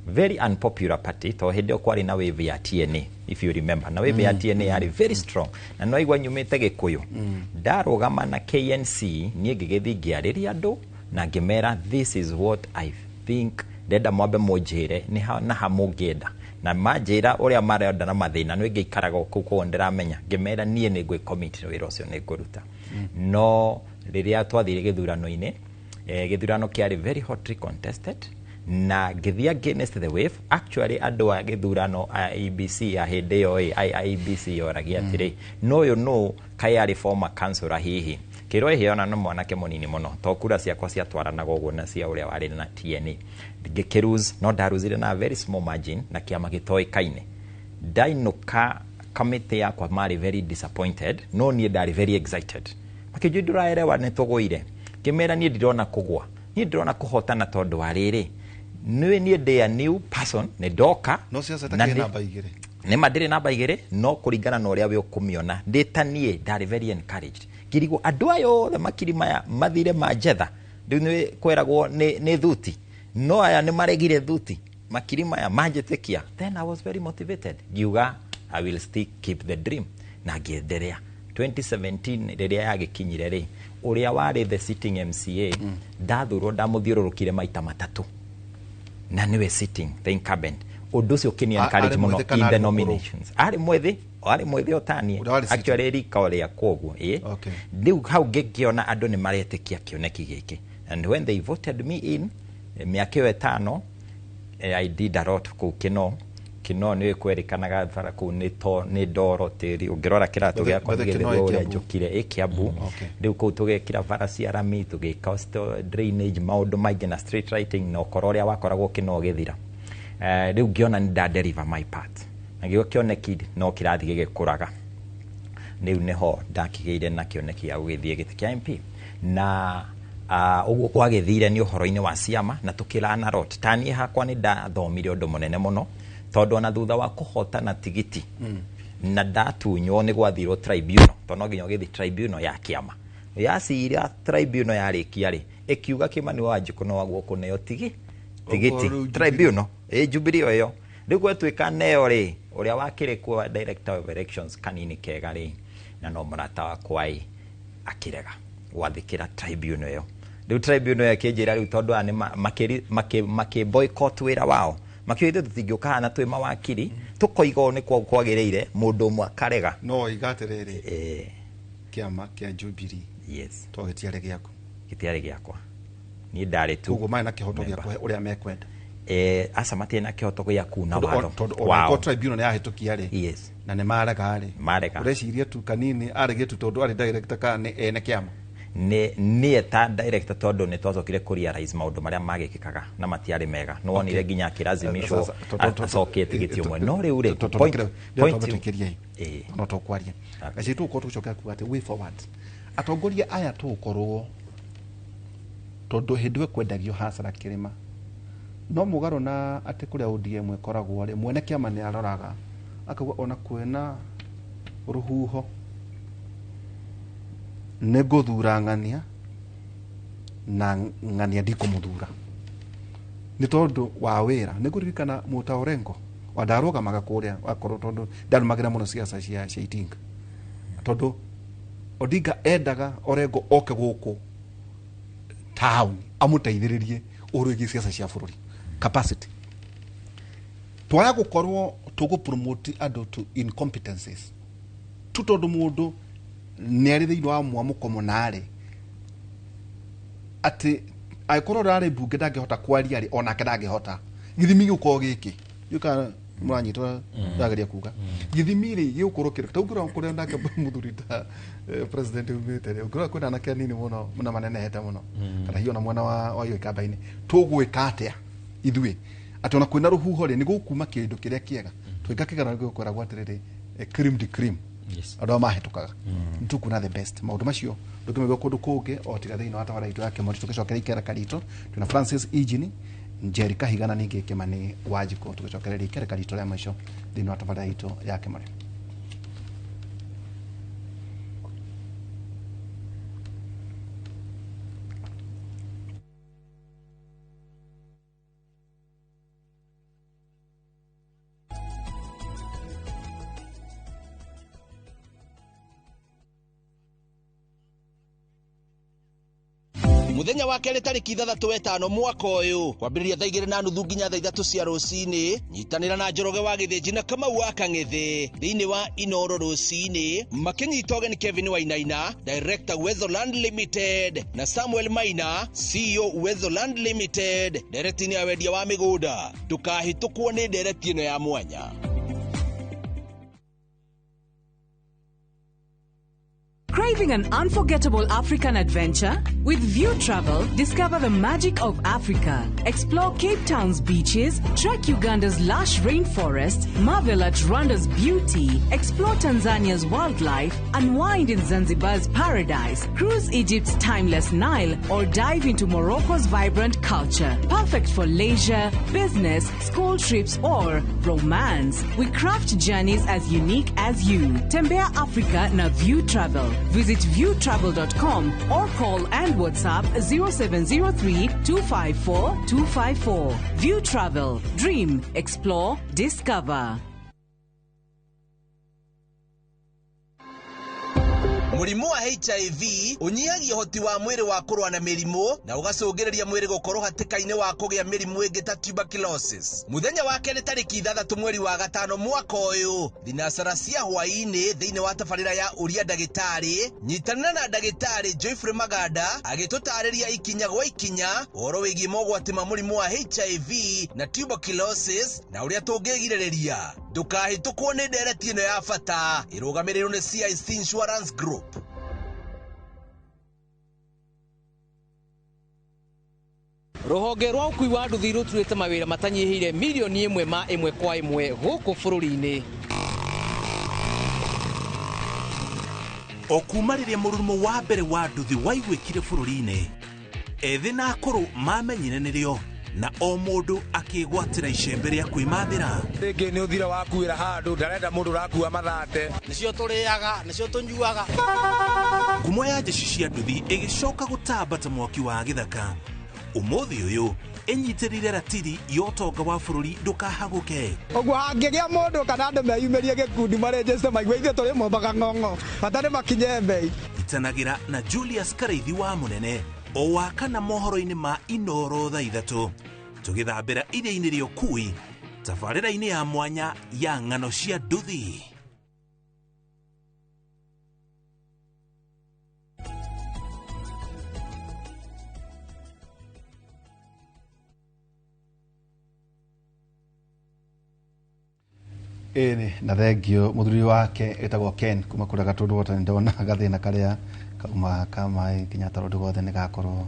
very unpopular party, tondũ hĩndĩ ĩyo kwarĩ na wave ya TNA, if you remember, na wave ya TNA yarĩ very strong, na no igua nyumĩte Gĩkũyũ. Ndarũgama na KNC, niĩ ngĩgĩthiĩ ngĩarĩria andũ na ngĩmera, "This is what I think, ndenda mwambe mũnjĩre nĩ ha na ha mũngĩenda." Na manjĩra ũrĩa marenda na mathĩna nĩ ngĩikaraga o kũu, koguo ndĩramenya, ngĩmera niĩ nĩ ngwĩ-commit, wĩra ũcio nĩ ngũruta. No rĩrĩa twathire gĩthurano-inĩ, gĩthurano kĩarĩ very hotly contested, na ngĩthiĩ against the wave. Actually andũ a gĩthurano a IEBC ya hĩndĩ ĩyo ĩ IEBC yoragia atĩrĩ, no ũyũ nũ kaĩ arĩ former councillor hihi kĩrwo ĩhĩona nĩ mwanake mũnini mũno, to kura ciakwa ciatwaranaga ũguo na cia ũrĩa warĩ na TNA. Ngĩkĩlose, no ndaruzire na very small margin na kĩama gĩtoĩkaine. Ndainũka, kamĩtĩ yakwa marĩ very disappointed, no niĩ ndarĩ very excited. Makĩnjũria, "Ndũraerewa nĩ tũgũire?" Ngĩmera niĩ ndirona kũgwa, niĩ ndĩrona kũhotana, tondũ wa rĩrĩ, nĩ niĩ ndĩ a new person, nĩ ndoka. No ciaca Na ĩtakĩrĩ namba 2. Nĩ ma ndĩrĩ namba 2, no kũringana na ũrĩa we ũkũmĩona ndĩ ta niĩ ndarĩ very encouraged. Ngĩrigwo andũ aya othe makiri maya mathire manjetha, rĩu nĩ kweragwo nĩ thuti, no aya nĩ maregire thuti, makiri maya manjĩtĩkia. Then I was very motivated, ngiuga I will still keep the dream, na ngĩenderea. 2017 rĩrĩa yagĩkinyire rĩ, ũrĩa warĩ the sitting MCA ndathurwo, ndamũthiũrũrũkire maita 3, na niwe sitting, the incumbent. Ũndũ ũcio ũkĩni Arĩ encourage mũno mwĩthĩ kana in the arĩ mũkũrũ? nominations. Arĩ mwĩthĩ. Arĩ mwĩthĩ ũtanie Ũrĩa warĩ actually rika o rĩakwa ũguo ĩ. Okay. Rĩu hau ngĩkĩona andũ nĩ maretĩkia kĩoneki gĩkĩ, and when they voted me in, mĩaka ĩyo 5, I did a lot kũu Kĩno. Kĩno nĩ kwerĩkanaga bara kũu nĩ to nĩ ndoro tĩri, ũngĩrora kĩratũ Bethe- gĩakwa bethe Kĩno gĩthĩ ĩ ũrĩa Kiambu. njũkire ĩ Kiambu. Okay. Rĩu kũu tũgekĩra bara cia rami, tũgĩka drainage, maũndũ maingĩ na street lighting, na ũkora ũrĩa wakoragwo Kĩno ũgĩthira. Rĩu ngĩona nĩ nda deliver my part, na gĩo kĩoneki no kĩrathiĩ gĩgĩkũraga. Rĩu nĩho ndakĩgĩire na kĩoneki gĩa gũgĩthiĩ gĩtĩ kĩa MP na ũguo gwagĩthire nĩ ũhoro-inĩ wa ciama na tũkĩrana lot. Ta niĩ hakwa nĩ ndathomire ũndũ mũnene mũno, tondũ ona thutha wa kũhotana tigiti na ndatunywo, nĩ gwathirwo tribunal, tondũ no nginya ũgĩthiĩ tribunal ya kĩama yacira. Tribunal yarĩkia rĩ, ĩkiuga Kĩmani wa Wanjikũ no waguo kũneo tigiti. Okorwo rĩu Tribunal ĩ Jubilee ĩyo rĩu gwatuĩka neo rĩ, ũrĩa wakĩrĩ kuo director of elections kanini kega rĩ, na no mũrata wakwa ĩ, akĩrega gwathĩkĩra tribunal ĩyo. Rĩu tribunal ĩyo ĩkĩnjĩra rĩu tondũ aya nĩ makĩ boycott wĩra wao, makiuga ithuĩ tũtingĩũka haha na twĩ mawakiri tũkoiga ũũ nĩ kwagĩrĩire, mũndũ ũmwe akarega. No iga atĩrĩrĩ, kĩama kĩa Jubilee Yes. to gĩtiarĩ gĩaku. Gĩtiarĩ gĩakwa, niĩ ndarĩ tu Koguo marĩ na kĩhoto gĩa member. kũhe ũrĩa mekwenda. Aca, matirĩ na kĩhoto gĩa kuna Tondũ watho tondũ ona wao. korwo tribunal nĩ yahĩtũkia rĩ, Yes. na nĩ marega rĩ, Marega. ũreciria tu kanini aregire tu tondũ arĩ director kana nĩ ene kĩama? Nĩ niĩ ta director, tondũ nĩ twacokire kũ realize maũndũ marĩa magĩkĩkaga na matiarĩ mega, nĩ wonire nginya akĩracimicwo acokie tigiti ũmwe, no rĩu rĩ tũikĩrie no tũkwaria gaci tũgũkorwo tũgĩcokera kuga atĩ way forward atongoria aya tũgũkorwo, tondũ hĩndĩ ĩyo kwendagio hasara kĩrĩma no mũgarũ na atĩ kũrĩa ODM ĩkoragwo rĩ, mwene kĩama nĩ aroraga akauga ona kwĩna rũhuho nĩ ngũthura ng'ania na ng'ania ndikũmũthura nĩ tondũ wa wĩra. Nĩ ngũririkana Mũta Orengo wa ndarũgamaga kũrĩa wakorwo tondũ ndarũmagĩra mũno ciaca cia Itinga, tondũ Odinga endaga Orengo oke gũkũ town amũteithĩrĩrie ũhoro wĩgiĩ ciaca cia bũrũri capacity. Twaya gũkorwo tũgũ promote andũ to incompetencies tu tondũ mũndũ nĩ arĩ thĩinĩ wa mwamũko mũna-rĩ, atĩ angĩkorwo ũrarĩ mbunge ndangĩhota kwaria rĩ, onake ndangĩhota. Gĩthimi gĩgũkorwo gĩkĩ gĩũka mũranyita ndageria kuga gĩthimi rĩ gĩgũkorwo kĩrĩkũ? Ta ũngĩrora kũrĩa nake mũthuri ta president umĩte rĩ, ũngĩrora kwĩna anake anini mũno na manenehete mũno, kana hihi ona mwena wa Gĩkamba-inĩ, tũgwĩka atĩa ithuĩ atĩ ona kwĩna rũhuho rĩ, nĩ gũkuma kĩndũ kĩrĩa kĩega twĩka kĩgana gĩgũkoragwo atĩrĩrĩ, cream de cream, andũ arĩa mahĩtũkaga nĩ tũkuona the best. Maũndũ macio ndũkĩmaigua kũndũ kũngĩ o tiga thĩinĩ wa tawara itũ ya Kĩmori. Tũgĩcokera ikereka ritũ twĩna Francis Ijini Njeri Kahiga na ningĩ Kĩmani Wanjikũ, tũgĩcokereria ikereka ritũ rĩa mũico thĩinĩ wa tabarĩra itũ ya Kĩmori. Muthenya wa kerĩ tarĩki 6 5 mwaka ũyũ kwambĩrĩria thaa 2:30 nginya thaa 3 cia rũcinĩ, nyitanĩra na Njoroge wa Gĩthĩnji na Kamau wa Kang'ethe thĩinĩ wa Inoro rũcinĩ, makĩnyita ũgeni Kevin Wainaina, Director Uwezo Land Limited, na Samuel Maina, CEO Uwezo Land Limited, ndereti-inĩ ya wendia wa mĩgũnda. Ndũkahĩtũkwo nĩ ndereti ĩno ya mwanya. Craving an unforgettable African adventure? With View Travel, discover the magic of Africa. Explore Cape Town's beaches, trek Uganda's lush rainforest, marvel at Rwanda's beauty, explore Tanzania's wildlife, unwind in Zanzibar's paradise, cruise Egypt's timeless Nile, or dive into Morocco's vibrant culture. Perfect for leisure, business, school trips, or romance. We craft journeys as unique as you. Tembea Africa na View Travel. Visit viewtravel.com or call and WhatsApp 0703 254 254. View Travel. Dream, explore, discover. Mũrimũ wa HIV ũnyihagia ũhoti wa mwĩrĩ wa kũrũa na mĩrimũ na ũgacũngĩrĩria mwĩrĩ gũkorwo hatĩka-inĩ wa kũgĩa mĩrimũ ĩngĩ ta tuberculosis. Mũthenya wa kerĩ tarĩki 6 mweri wa 5 mwaka ũyũ, thinacara cia hwaĩ-inĩ thĩinĩ wa tabarĩra ya Ũria Ndagĩtarĩ, nyitanĩra na ndagĩtarĩ Joyfrey Maganda agĩtũtarĩria ikinya gwa ikinya ũhoro wĩgiĩ mogwati ma mũrimũ wa HIV na tuberculosis na ũrĩa tũngĩgirĩrĩria. Ndũkahĩtũkwo nĩ ndereti ĩno ya bata ĩrũgamĩrĩirwo nĩ CIC Insurance Group. Rũhonge rwa ũkui wa nduthi rũturĩte mawĩra matanyihĩire milioni 1 ma 1 kwa 1 gũkũ bũrũri-inĩ. O kuma rĩrĩa mũrurumo wa mbere wa nduthi waiguĩkire bũrũri-inĩ, ethĩ na akũrũ mamenyire nĩrĩo na o mũndũ akĩgwatĩra icembe rĩa kwĩmathĩra. Rĩngĩ nĩ ũthira wakuĩra handũ ndarenda mũndũ ũrakua mathate. Nĩcio tũrĩaga, nĩcio tũnyuaga. Ngumo ya njeci cia nduthi ĩgĩcoka gũtamba ta mwaki wa gĩthaka. Ũmũthĩ ũyũ ĩnyitĩrĩire ratiri ya ũtonga wa bũrũri ndũkahagũke. Ũguo hangĩgĩa mũndũ kana andũ meyumĩrie gĩkundi marĩnjĩte maigue ithuĩ tũrĩ mombaga ng'ong'o bata nĩ makinye mbei. Itanagĩra na Julius Karaithi wa Mũnene o wa kana mohoro-inĩ ma Inoro thaa 3 tũgĩthambĩra iria-inĩ rĩa ũkui tabarĩra-inĩ ya mwanya ya ng'ano cia nduthi. Ĩni na thengio mũthuri wake etagwo Ken kuma kũrĩa Gatũndũ Water ndona gathĩna karĩa kauma ka maĩ Kenyatta Road gothe nĩ gakorwo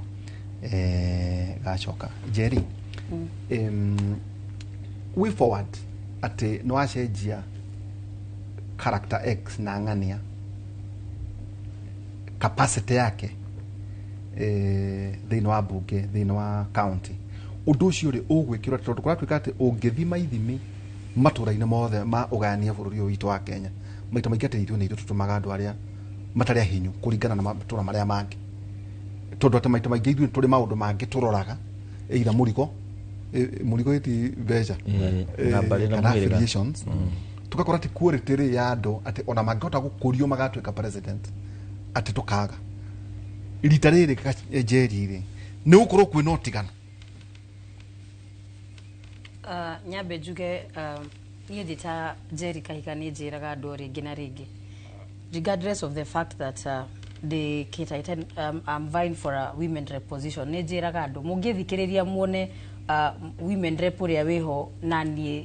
gacoka. Jerry, way forward atĩ nĩ wacenjia character X na ng'ania capacity yake thĩinĩ wa bunge thĩinĩ wa county ũndũ ũcio rĩ ũgwĩkĩrwo tondũ kũratuĩka atĩ ũngĩthima ithimi matũra-inĩ mothe ma ũgayania bũrũri ũyũ witũ wa Kenya maita maingĩ atĩ ithuĩ nĩ ithuĩ tũtũmaga andũ arĩa matarĩ ahinyu kũringana na matũra marĩa mangĩ tondũ atĩ maita maingĩ ithuĩ tũrĩ maũndũ mangĩ tũroraga either mũrigo mũrigo ĩti mbeca kana affiliations tũgakora atĩ quality rĩ ya andũ atĩ ona mangĩhota gũkũrio magatuĩka president atĩ tũkaga rita rĩrĩ Njeri rĩ nĩ gũkorwo kwĩna ũtiganu. Nyambe njuge niĩ ndĩ ta Njeri Kahiga nĩ njĩraga andũ rĩngĩ na rĩngĩ regardless of the fact that the Kĩhĩtahĩtano I'm vying for a women rep position nĩ njĩraga andũ mũngĩthikĩrĩria muone women rep ũrĩa wĩho na niĩ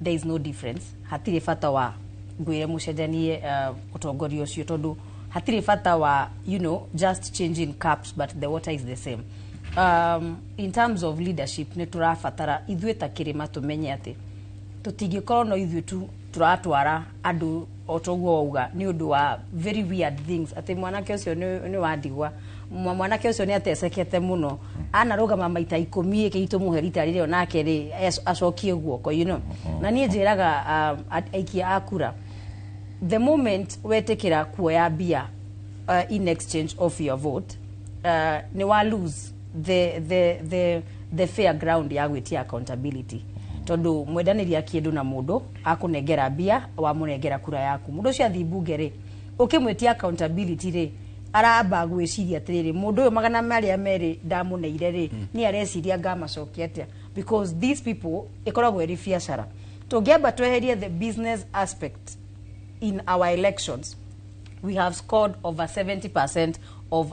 there is no difference hatirĩ bata wa ngwĩre mũcenjanie ũtongoria ũcio tondũ hatirĩ bata wa you know just changing cups but the water is the same. In terms of leadership nĩ tũrabatara ithuĩ ta kĩrĩma tũmenye atĩ tũtingĩkorwo no ithuĩ tu tũratwara andũ o toguo wauga nĩ ũndũ wa very weird things atĩ mwanake ũcio nĩ wa ndigwa mwanake ũcio nĩ atecekete mũno anarũgama maita 10 ĩkĩ tũmũhe rita rĩrĩa onake rĩ acokie guoko you know. Na niĩ njĩraga aikia a kura the moment wetĩkĩra kuoya mbia in exchange of your vote nĩ wa lose the fair ground ya gwĩtia accountability tondu mwendaniria kindu na mundu akunengera mbia wamunengera kura yaku mundu ucio athi mbunge ri ukimwitia accountability ri aramba gwiciria atiriri mundu uyu 200 ndamuneire ri ni areciria ngamacokia atia because these people ikoragwo iri biacara tungiamba tweherie the business aspect in our elections we have scored over 70% of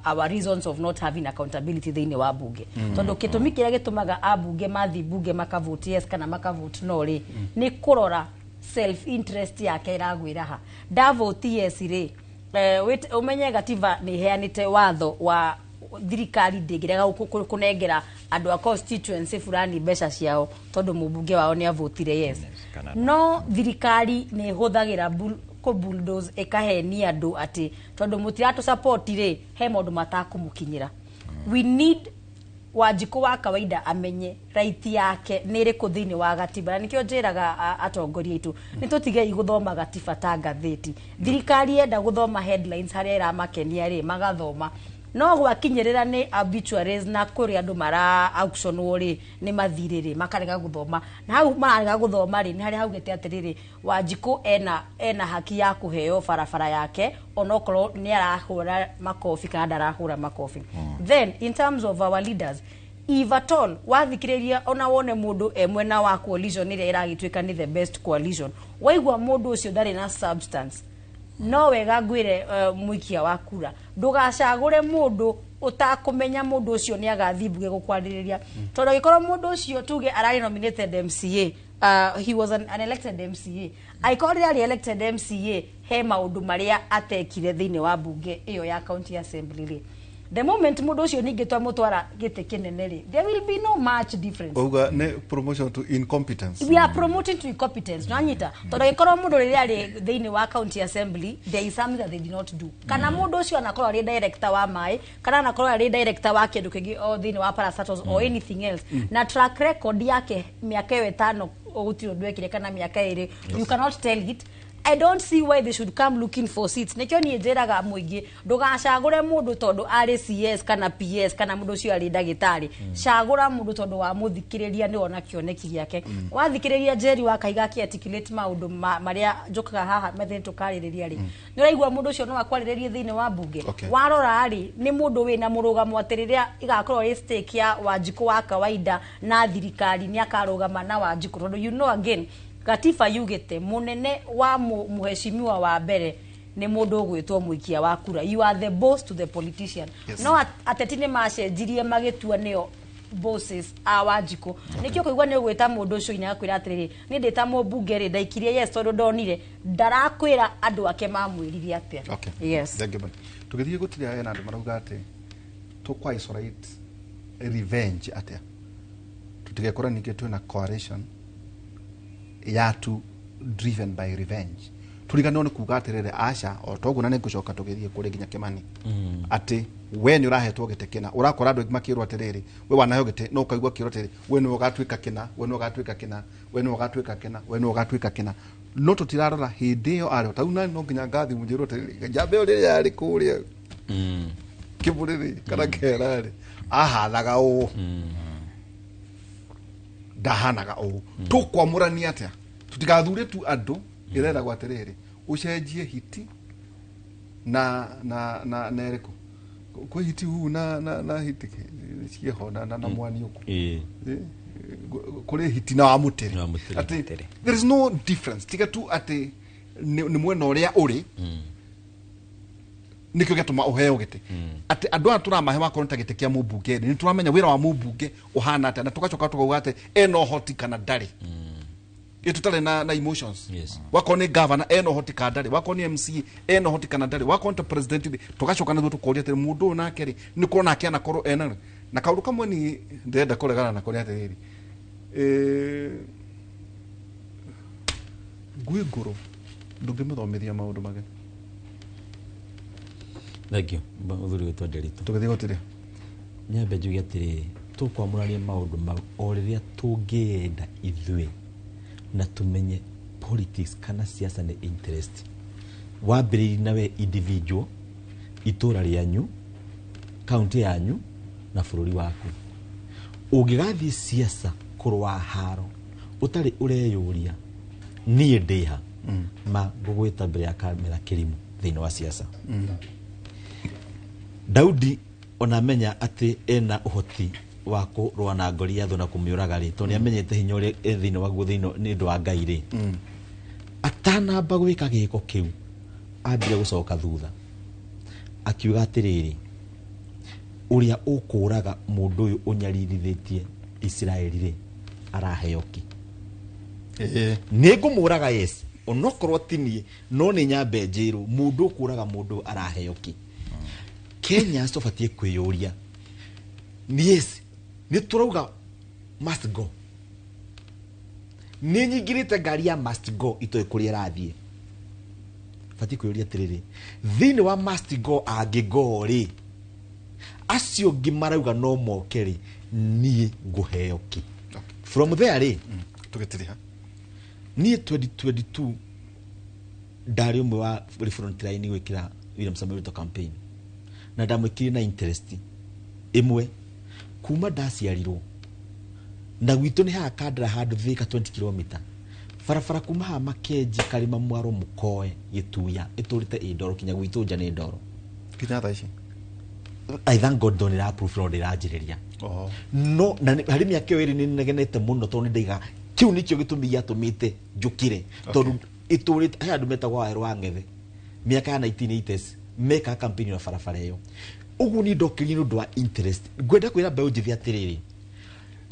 our reasons of not having accountability thĩinĩ wa bunge. Tondu gĩtũmi kĩrĩa gĩtũmaga abunge mathi bunge makavote yes kana makavote no rĩ nĩ kũrora self interest yake ĩragwĩra ha ndavote yes rĩ umenye gatiba nĩ iheanĩte watho wa thirikari ndĩngĩrega kũnengera andũ a constituency fulani mbeca ciao tondu mũmbunge wao nĩ avotire yes. No thirikari nĩ ĩhũthagĩra ko bulldoze ekahenia andu ati tondu mutiratu support ri he maundu matakumukinyira. We need Wanjikũ wa kawaida amenye right yake nĩ ĩrĩkũ thĩinĩ wa gatiba na nikio njĩraga atongoria aitũ nĩ tũtigei gũthoma gatiba ta ngathĩti. Thirikari yenda gũthoma headlines harĩa ĩramakenia rĩ magathoma No gwakinyĩrĩra nĩ obituaries na kũrĩ andũ mara auctionwo rĩ, nĩ mathirĩ rĩ, makarega gũthoma. Na hau mararega gũthoma rĩ, nĩ harĩa haugĩte atĩrĩrĩ, Wanjikũ ena haki ya kũheo barabara yake onokorwo nĩ arahũra makobi kana ndarahũra makobi. Then in terms of our leaders, if at all wathikĩrĩria ona wone mũndũ e mwena wa coalition ĩrĩa ĩragĩtuĩka nĩ the best coalition, waigua mũndũ ũcio ndarĩ na substance, no wega ngwĩre, mũikia wa kura, ndũgacagũre mũndũ ũtakũmenya mũndũ ũcio nĩ agathiĩ mbunge gũkwarĩrĩria, tondũ angĩkorwo mũndũ ũcio tuge ararĩ nominated MCA, he was an elected MCA, angĩkorwo rĩrĩa arĩ elected MCA he maũndũ marĩa atekire thĩinĩ wa mbunge ĩyo ya county assembly rĩ, the moment mũndũ ũcio ningĩ twamũtwara gĩtĩ kĩnene rĩ, there will be no much difference. Uga nĩ promotion to incompetence. We are promoting to incompetence, nwanyita? Tondũ angĩkorwo mũndũ rĩrĩa arĩ thĩinĩ wa county assembly there is something that they did not do, kana mũndũ ũcio anakorwo arĩ director wa maĩ, kana anakorwo arĩ director wa kĩndũ kĩngĩ o thĩinĩ wa parastatals or anything else, na track record yake mĩaka ĩyo 5 gũtirĩ ũndũ ekire, kana mĩaka 2, you cannot tell it. I don't see why they should come looking for seats. Nĩkĩo niĩ njĩraga mũingĩ, ndũgacagũre mũndũ tondũ arĩ CS kana PS, kana mũndũ ũcio arĩ ndagĩtarĩ. Cagũra mũndũ tondũ wa mũthikĩrĩria nĩ wona kĩoneki gĩake. Wathikĩrĩria Njeri wa Kahiga akĩ-articulate maũndũ marĩa njũkaga haha methĩ tũkarĩrĩria rĩ, nĩ ũraigua mũndũ ũcio no akwarĩrĩrie thĩinĩ wa mbunge. Warora rĩ, nĩ mũndũ wĩna mũrũgamo atĩ rĩrĩa ĩgakorwo ĩ stake ya Wanjikũ wa kawaida na thirikari, nĩ akarũgama na Wanjikũ, tondũ you know again gatiba yugĩte mũnene wa mũheshimiwa wa mbere nĩ mũndũ ũgwĩtwo mũikia wa kura. You are the boss to the politician. No ateti nĩ macenjirie magĩtua nĩo bosses a Wanjikũ. Nĩkĩo kũigua nĩ ũgwĩta mũndũ ũcio inya akwĩra atĩrĩrĩ, niĩ ndĩ ta mũmbunge rĩ, ndaikirie yes tondũ ndonire, ndarakwĩra andũ ake mamwĩrire atĩa. Yes. Thank you. Tũgĩthiĩ gũtirĩ hena andũ marauga atĩ tũkwa isolate revenge atĩa, tũtigekora ningĩ twĩna coalition yatu driven by revenge, tũriganĩrwo nĩ kuga atĩrĩrĩ, aca o toguo, na nĩ ngũcoka tũgĩthiĩ kũrĩ nginya Kĩmani, atĩ we nĩ ũrahetwo gĩtĩ kĩna, ũrakora andũ aingĩ makĩrwo atĩrĩrĩ, we wanaheo gĩtĩ, no ũkaigua kĩrwo atĩrĩrĩ, we nĩwe ũgatuĩka kĩna, we nĩwe ũgatuĩka kĩna, we nĩwe ũgatuĩka kĩna, we nĩwe ũgatuĩka kĩna, no tũtirarora hĩndĩ ĩyo arĩ o ta no nginya ngathi mũnjĩrwo atĩrĩrĩ, njamba ĩyo rĩrĩa yarĩ kũrĩa kĩbũrĩrĩ kana kera-rĩ, ahanaga ũũ, ndahanaga ũũ. Tũkwamũrania atĩa tũtigathure tu andũ ĩreragwo atĩrĩrĩ, ũcenjie hiti na ĩrĩkũ kwĩ hiti huu na hiti ciĩho na mwani ũkũ. Kũrĩ hiti na wa mũtĩrĩ. Na wa mũtĩrĩ. Atĩ there is no difference tiga tu atĩ nĩ mwena ũrĩa ũrĩ nĩkĩo gĩatũma ũheo gĩtĩ, atĩ andũ aya tũramahe wakorwo nĩ ta gĩtĩ kĩa mũmbunge rĩ, nĩ tũramenya wĩra wa mũmbunge ũhana atĩa, na tũgacoka tũkauga atĩ ena ũhoti kana ndarĩ, ĩ tũtarĩ na emotions. Wakorwo nĩ governor, ena ũhoti kana ndarĩ? Wakorwo nĩ MC, ena ũhoti kana ndarĩ? Wakorwo nĩ ta president rĩ, tũgacoka naguo tũkoria atĩrĩ, mũndũ ũyũ nake rĩ, nĩ kũrona nake anakorwo ena na kaũndũ kamwe ni ndĩrenda kũregana nako nĩ atĩrĩrĩ, ngui ngũrũ ndũngĩmĩthomithia maũndũ mageni. Thank you, mũthuri witũ Nderitũ. Tũgĩthiĩ gũtirĩ. Nyambe njuge atĩrĩrĩ, tũkwamũrania maũndũ mau o rĩrĩa tũngĩenda ithuĩ na tũmenye politics kana siasa nĩ interest wambĩrĩirie na we individual, itũra rĩanyu, kaunti yanyu na bũrũri waku. Ũngĩgathiĩ siasa kũrũa haro ũtarĩ ũreyũria niĩ ndĩha ma ngũgwĩta mbere ya kamera kĩrimũ thĩinĩ wa siasa. Daudi ona amenya atĩ ena ũhoti wa kũrũa na Goliathũ na kũmĩũraga rĩ, tondũ nĩ amenyete hinya ũrĩa e thĩinĩ waguo thĩinĩ nĩ ũndũ wa Ngai rĩ, atanamba gwĩka gĩko kĩu ambire gũcoka thutha akiuga atĩrĩrĩ, ũrĩa ũkũraga mũndũ ũyũ ũnyaririthĩtie Isiraeli rĩ, araheo kĩ? Nĩ ngũmũraga, yes, onokorwo ti niĩ, no nĩ nyambe njĩrwo mũndũ ũkũraga mũndũ araheo kĩ. Kenya tũbatiĩ kwĩyũria, yes, nĩ tũrauga must go, nĩ nyingĩrĩte ngari ya must go itoĩ kũrĩa ĩrathiĩ. Batiĩ kwĩyũria atĩrĩrĩ, thĩinĩ wa must go angĩgo rĩ, acio angĩ marauga no moke rĩ, niĩ ngũheo kĩ from there rĩ? Tũgĩtiriha. Niĩ 2022 ndarĩ ũmwe wa front line gwĩkĩra William Samoei Ruto campaign. Na ndamwĩkire na interest ĩmwe kuma ndaciarirwo na gwitũ nĩ haha Kandara handũ Thika 20 km barabara kuma haha Makenji Karima Mwaro Mũkoe Gĩtuya ĩtũrĩte ĩ ndoro kinya gwitũ nja nĩ ndoro. Kinya thaa ici? I thank God ndonera approve no ndĩranjĩrĩria. Oho. No na harĩ mĩaka ĩyo ĩrĩ nĩ negenete mũno tondũ nĩ ndaiga kĩu nĩkĩo gĩtũmi gĩatũmĩte njũkĩre, tondũ ĩtũrĩte he andũ metagwo Wawerũ wa Ng'ethe mĩaka ya 1980s mekaga campaign na barabara ĩyo. Ũguo niĩ ndokĩrire nĩ ũndũ wa interest. Ngwenda kwĩra mbeũ njĩthĩ atĩrĩrĩ,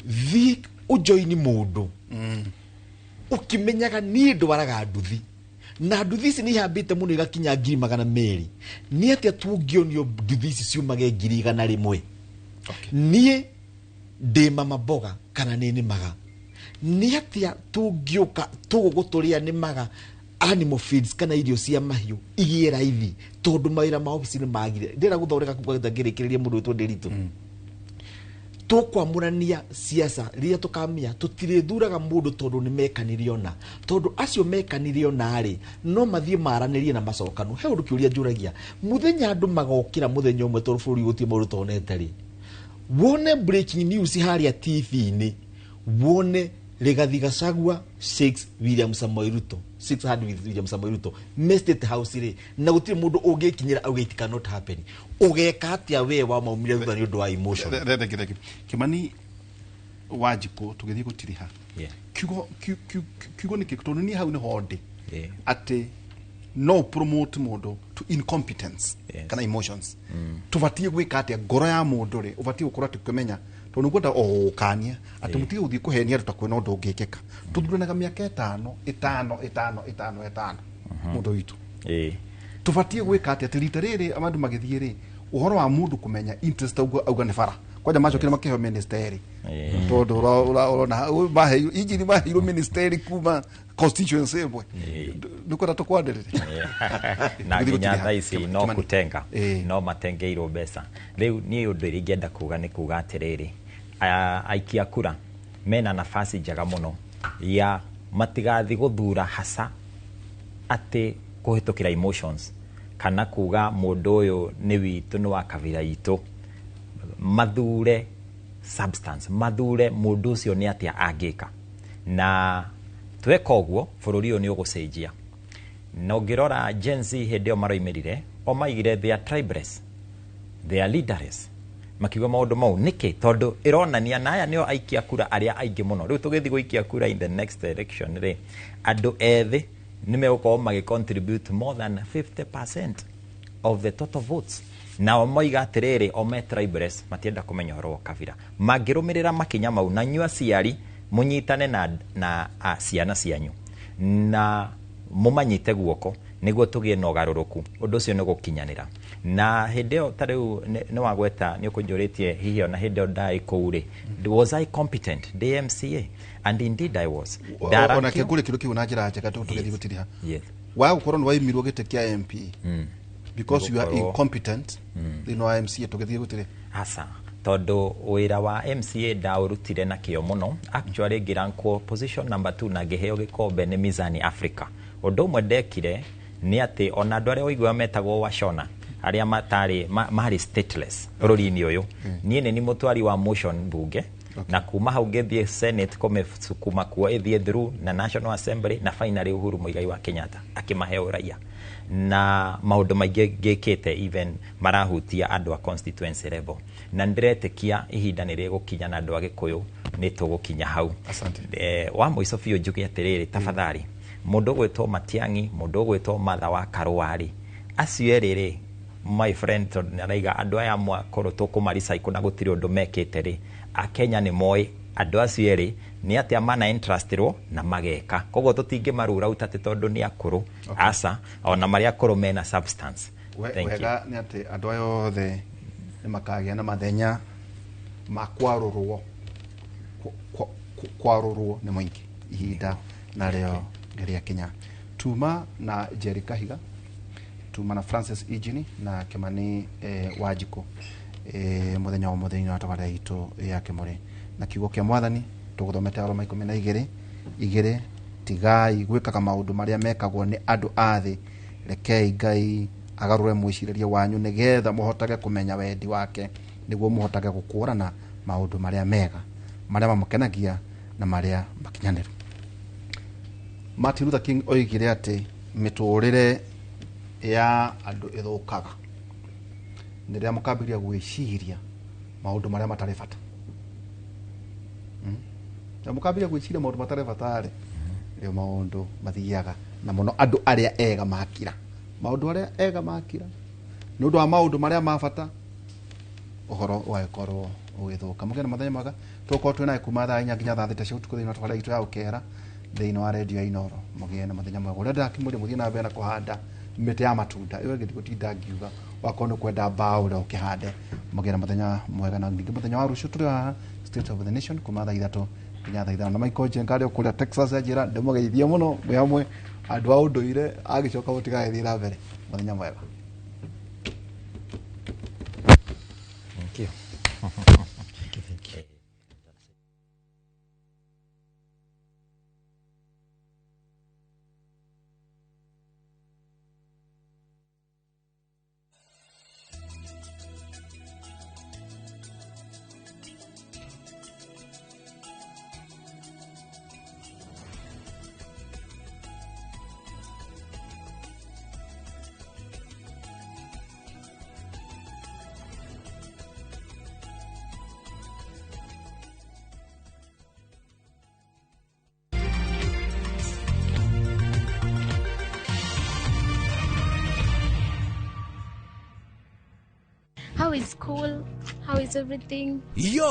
thiĩ ũjoini mũndũ ũkĩmenyaga niĩ ndwaraga nduthi na nduthi ici nĩ ihambĩte mũno igakinya 200,000. Nĩ atĩa tũngĩonio nduthi ici ciumage 100,000? Niĩ ndĩ mama mboga kana nĩ nĩmaga, nĩ atĩa tũngĩũka tũgũgũ tũrĩa nĩmaga animal feeds kana irio cia mahiũ igĩe raithi, tondũ mawĩra ma obici nĩ magire. Ndĩrenda gũthondeka kuga ngĩrĩkĩrĩria mũndũ wĩtwo Ndĩritũ. Tũkwamũrania siasa rĩrĩa tũkamenya tũtirĩthuraga mũndũ tondũ nĩ mekanire ona, tondũ acio mekanire ona rĩ, no mathiĩ maranĩrie na macokano. He ũndũ kĩũria njũragia mũthenya andũ magokĩra mũthenya ũmwe, tondũ bũrũri gũtirĩ maũndũ tonete rĩ, wone breaking news harĩa TV-inĩ, wone Rigathi Gachagua shakes William Samoei Ruto, shakes hand with William Samoei Ruto me State House rĩ, na gũtirĩ mũndũ ũngĩkinyĩra auge it cannot happen. Ũgeka atĩa we wa maumire thutha nĩ ũndũ wa emotion? Thank you, thank you. Kimani Wanjikũ, tũgĩthiĩ gũtiriha kiugo kiugo nĩ kĩrĩkũ, tondũ niĩ hau nĩho ndĩ atĩ no promote mũndũ to incompetence kana emotions. Tũbatiĩ gwĩka atĩa? Ngoro ya mũndũ rĩ, ũbatiĩ gũkorwo atĩ ũkĩmenya, tondũ nĩngwenda o gũkania atĩ mũtige gũthiĩ kũhenia andũ ta kwĩna ũndũ ũngĩkĩka. Tũthuranaga mĩaka 5 5 5 5 5, mũndũ witũ. Tũbatiĩ gwĩka atĩa atĩ rita rĩrĩ andũ magĩthiĩ rĩ, ũhoro wa mũndũ kũmenya interest auga auga nĩ bara kwanja macokire makĩheo ministeri, tondũ ũrona maheirwo injini, maheirwo ministeri kuma constituency ĩmwe, nĩkwenda tũkwanĩrĩre. Na Tũgĩthiĩ nginya gũtiriha. thaa ici no Kimani. kutenga no matengeirwo mbeca. Rĩu niĩ ũndũ ĩrĩa ingĩenda kuga nĩ kuga atĩrĩrĩ, aikia kura mena nafasi njega mũno ya matigathi gũthura hasa atĩ kũhĩtũkĩra emotions kana kuga mũndũ ũyũ nĩ witũ, nĩ wa kabira itũ. Mathure substance, mathure mũndũ ũcio nĩ atĩa angĩka, na tweka ũguo bũrũri ũyũ nĩ ũgũcenjia. Na ũngĩrora Gen Z hĩndĩ ĩyo maroimĩrire, o maigire they are tribeless, they are leaderless, makiuga maũndũ mau nĩkĩ? Tondũ ĩronania na aya nĩo aikia kura arĩa aingĩ mũno. Rĩu tũgĩthiĩ gũikia kura in the next election rĩ, andũ ethĩ nĩ megũkorwo magĩ contribute more than 50% of the total votes. Nao moiga atĩrĩrĩ, o me tribeless, matienda kũmenya ũhoro wa kabira. Mangĩrũmĩrĩra makinya mau, na inyuĩ aciari mũnyitane na ciana cianyu na mũmanyite guoko nĩguo tũgĩe na ũgarũrũku, ũndũ ũcio nĩ gũkinyanĩra. Na hĩndĩ ĩyo ta rĩu nĩ wagweta nĩ ũkũnjũrĩtie hihi ona hĩndĩ ĩyo ndarĩ kũu rĩ, was I competent ndĩ MCA? And indeed I was. Ona Ndarankio- kĩngũrĩ kĩndũ kĩu na njĩra njega tũgĩthiĩ gũtiriha. Yes. Wa gũkorwo nĩ waimirwo gĩtĩ kĩa MP because you are Nĩgũkorwo- incompetent thĩinĩ wa MCA, tũgĩthiĩ gũtirĩ. Aca, tondũ wĩra wa MCA ndaũrutire na kĩo mũno. Actually ngĩrankwo position number 2 na ngĩheo gĩkombe nĩ Mizani Africa. Ũndũ ũmwe ndekire nĩ atĩ ona andũ arĩa ũiguaga metagwo washona, arĩa matarĩ marĩ stateless bũrũri-inĩ ũyũ, niĩ nĩ ni mũtwari wa motion bunge, na kuma hau ngĩthiĩ Senate kũmĩsukuma kuo ĩthiĩ through na National Assembly, na finally Uhuru Muigai wa Kenyatta akĩmahe ũraiya, na maũndũ maingĩ ngĩkĩte even marahutia andũ a constituency level. Na ndĩretĩkia ihinda nĩ rĩgũkinya na andũ a Gĩkũyũ nĩ tũgũkinya hau. Asante. Wa mũico biũ njuge atĩrĩrĩ, tafadhali, mũndũ ũgwĩtwo Matiang'i, mũndũ ũgwĩtwo Martha wa Karũa rĩ, acio erĩ rĩ, my friend, tondũ nĩaraiga andũ aya mwakorwo tũkũmaricaikũ na gũtirĩ ũndũ mekĩte rĩ, Akenya nĩ moĩ andũ acio erĩ nĩ atĩa mana entrustirwo na mageka, koguo tũtingĩmarura out atĩ tondũ nĩ akũrũ. Aca, ona marĩa akũrũ mena substance. Thank you. Wega nĩ atĩ andũ aya othe nĩ makagĩa na mathenya ma kwarũrwo kwarũrwo nĩ mũingĩ ihinda narĩo rĩrĩakinya. Tuma na Jerry Kahiga, tuma na Francis Ijini na Kimani Wanjikũ mũthenya wa mũthenya wa tabarĩra itũ ya Kĩmũrĩ na kiugo kĩa Mwathani tũgũthomete Aroma 12:2, tigai gwĩkaga maũndũ marĩa mekagwo nĩ andũ a thĩ, rekei Ngai Agarũre mwĩcirĩrie wanyu nĩgetha mũhotage kũmenya wendi wake, nĩguo mũhotage gũkũrana maũndũ marĩa mega, marĩa mamũkenagia na marĩa makinyanĩru. Martin Luther King oigire atĩ mĩtũrĩre ya andũ ĩthũkaga nĩ rĩrĩa mũkambĩrĩria gwĩciria maũndũ marĩa matarĩ bata. Na mũkambĩrĩria gwĩciria maũndũ matarĩ bata rĩ, rĩo maũndũ mathiaga na mũno andũ arĩa ega makira, maũndũ arĩa ega makira nĩ ũndũ wa maũndũ marĩa ma bata, ũhoro ũgagĩkorwo ũgĩthũka. Mũgĩe na mũthenya mwega. Tũgũkorwo twĩ nawe kuma thaa 4 nginya thaa 6 cia ũtukũ thĩinĩ wa tabarĩra itũ ya ũkera thĩinĩ wa redio ya Inooro. Mũgĩe na mũthenya mwega. Ũrĩa ndĩrakĩmũria mũthiĩ na mbere na kũhanda mĩtĩ ya matunda, ĩyo ĩngĩ ndigũtinda ngiuga, wakorwo nĩ ũkwenda mbaũ ũrĩa ũkĩhande. Mũgĩe na mũthenya mwega, na ningĩ mũthenya wa rũciũ tũrĩ haha State of the Nation kuma thaa 3 nginya thaa 5. Na Michael Njenga arĩ o kũrĩa Texas anjĩra ndĩmũgeithie mũno mwĩ hamwe andũ a ũndũire, agĩcoka mũtigagĩthiĩ na mbere. Mũthenya mwega. Thank you. Thank you. How is school? How is everything? Yo.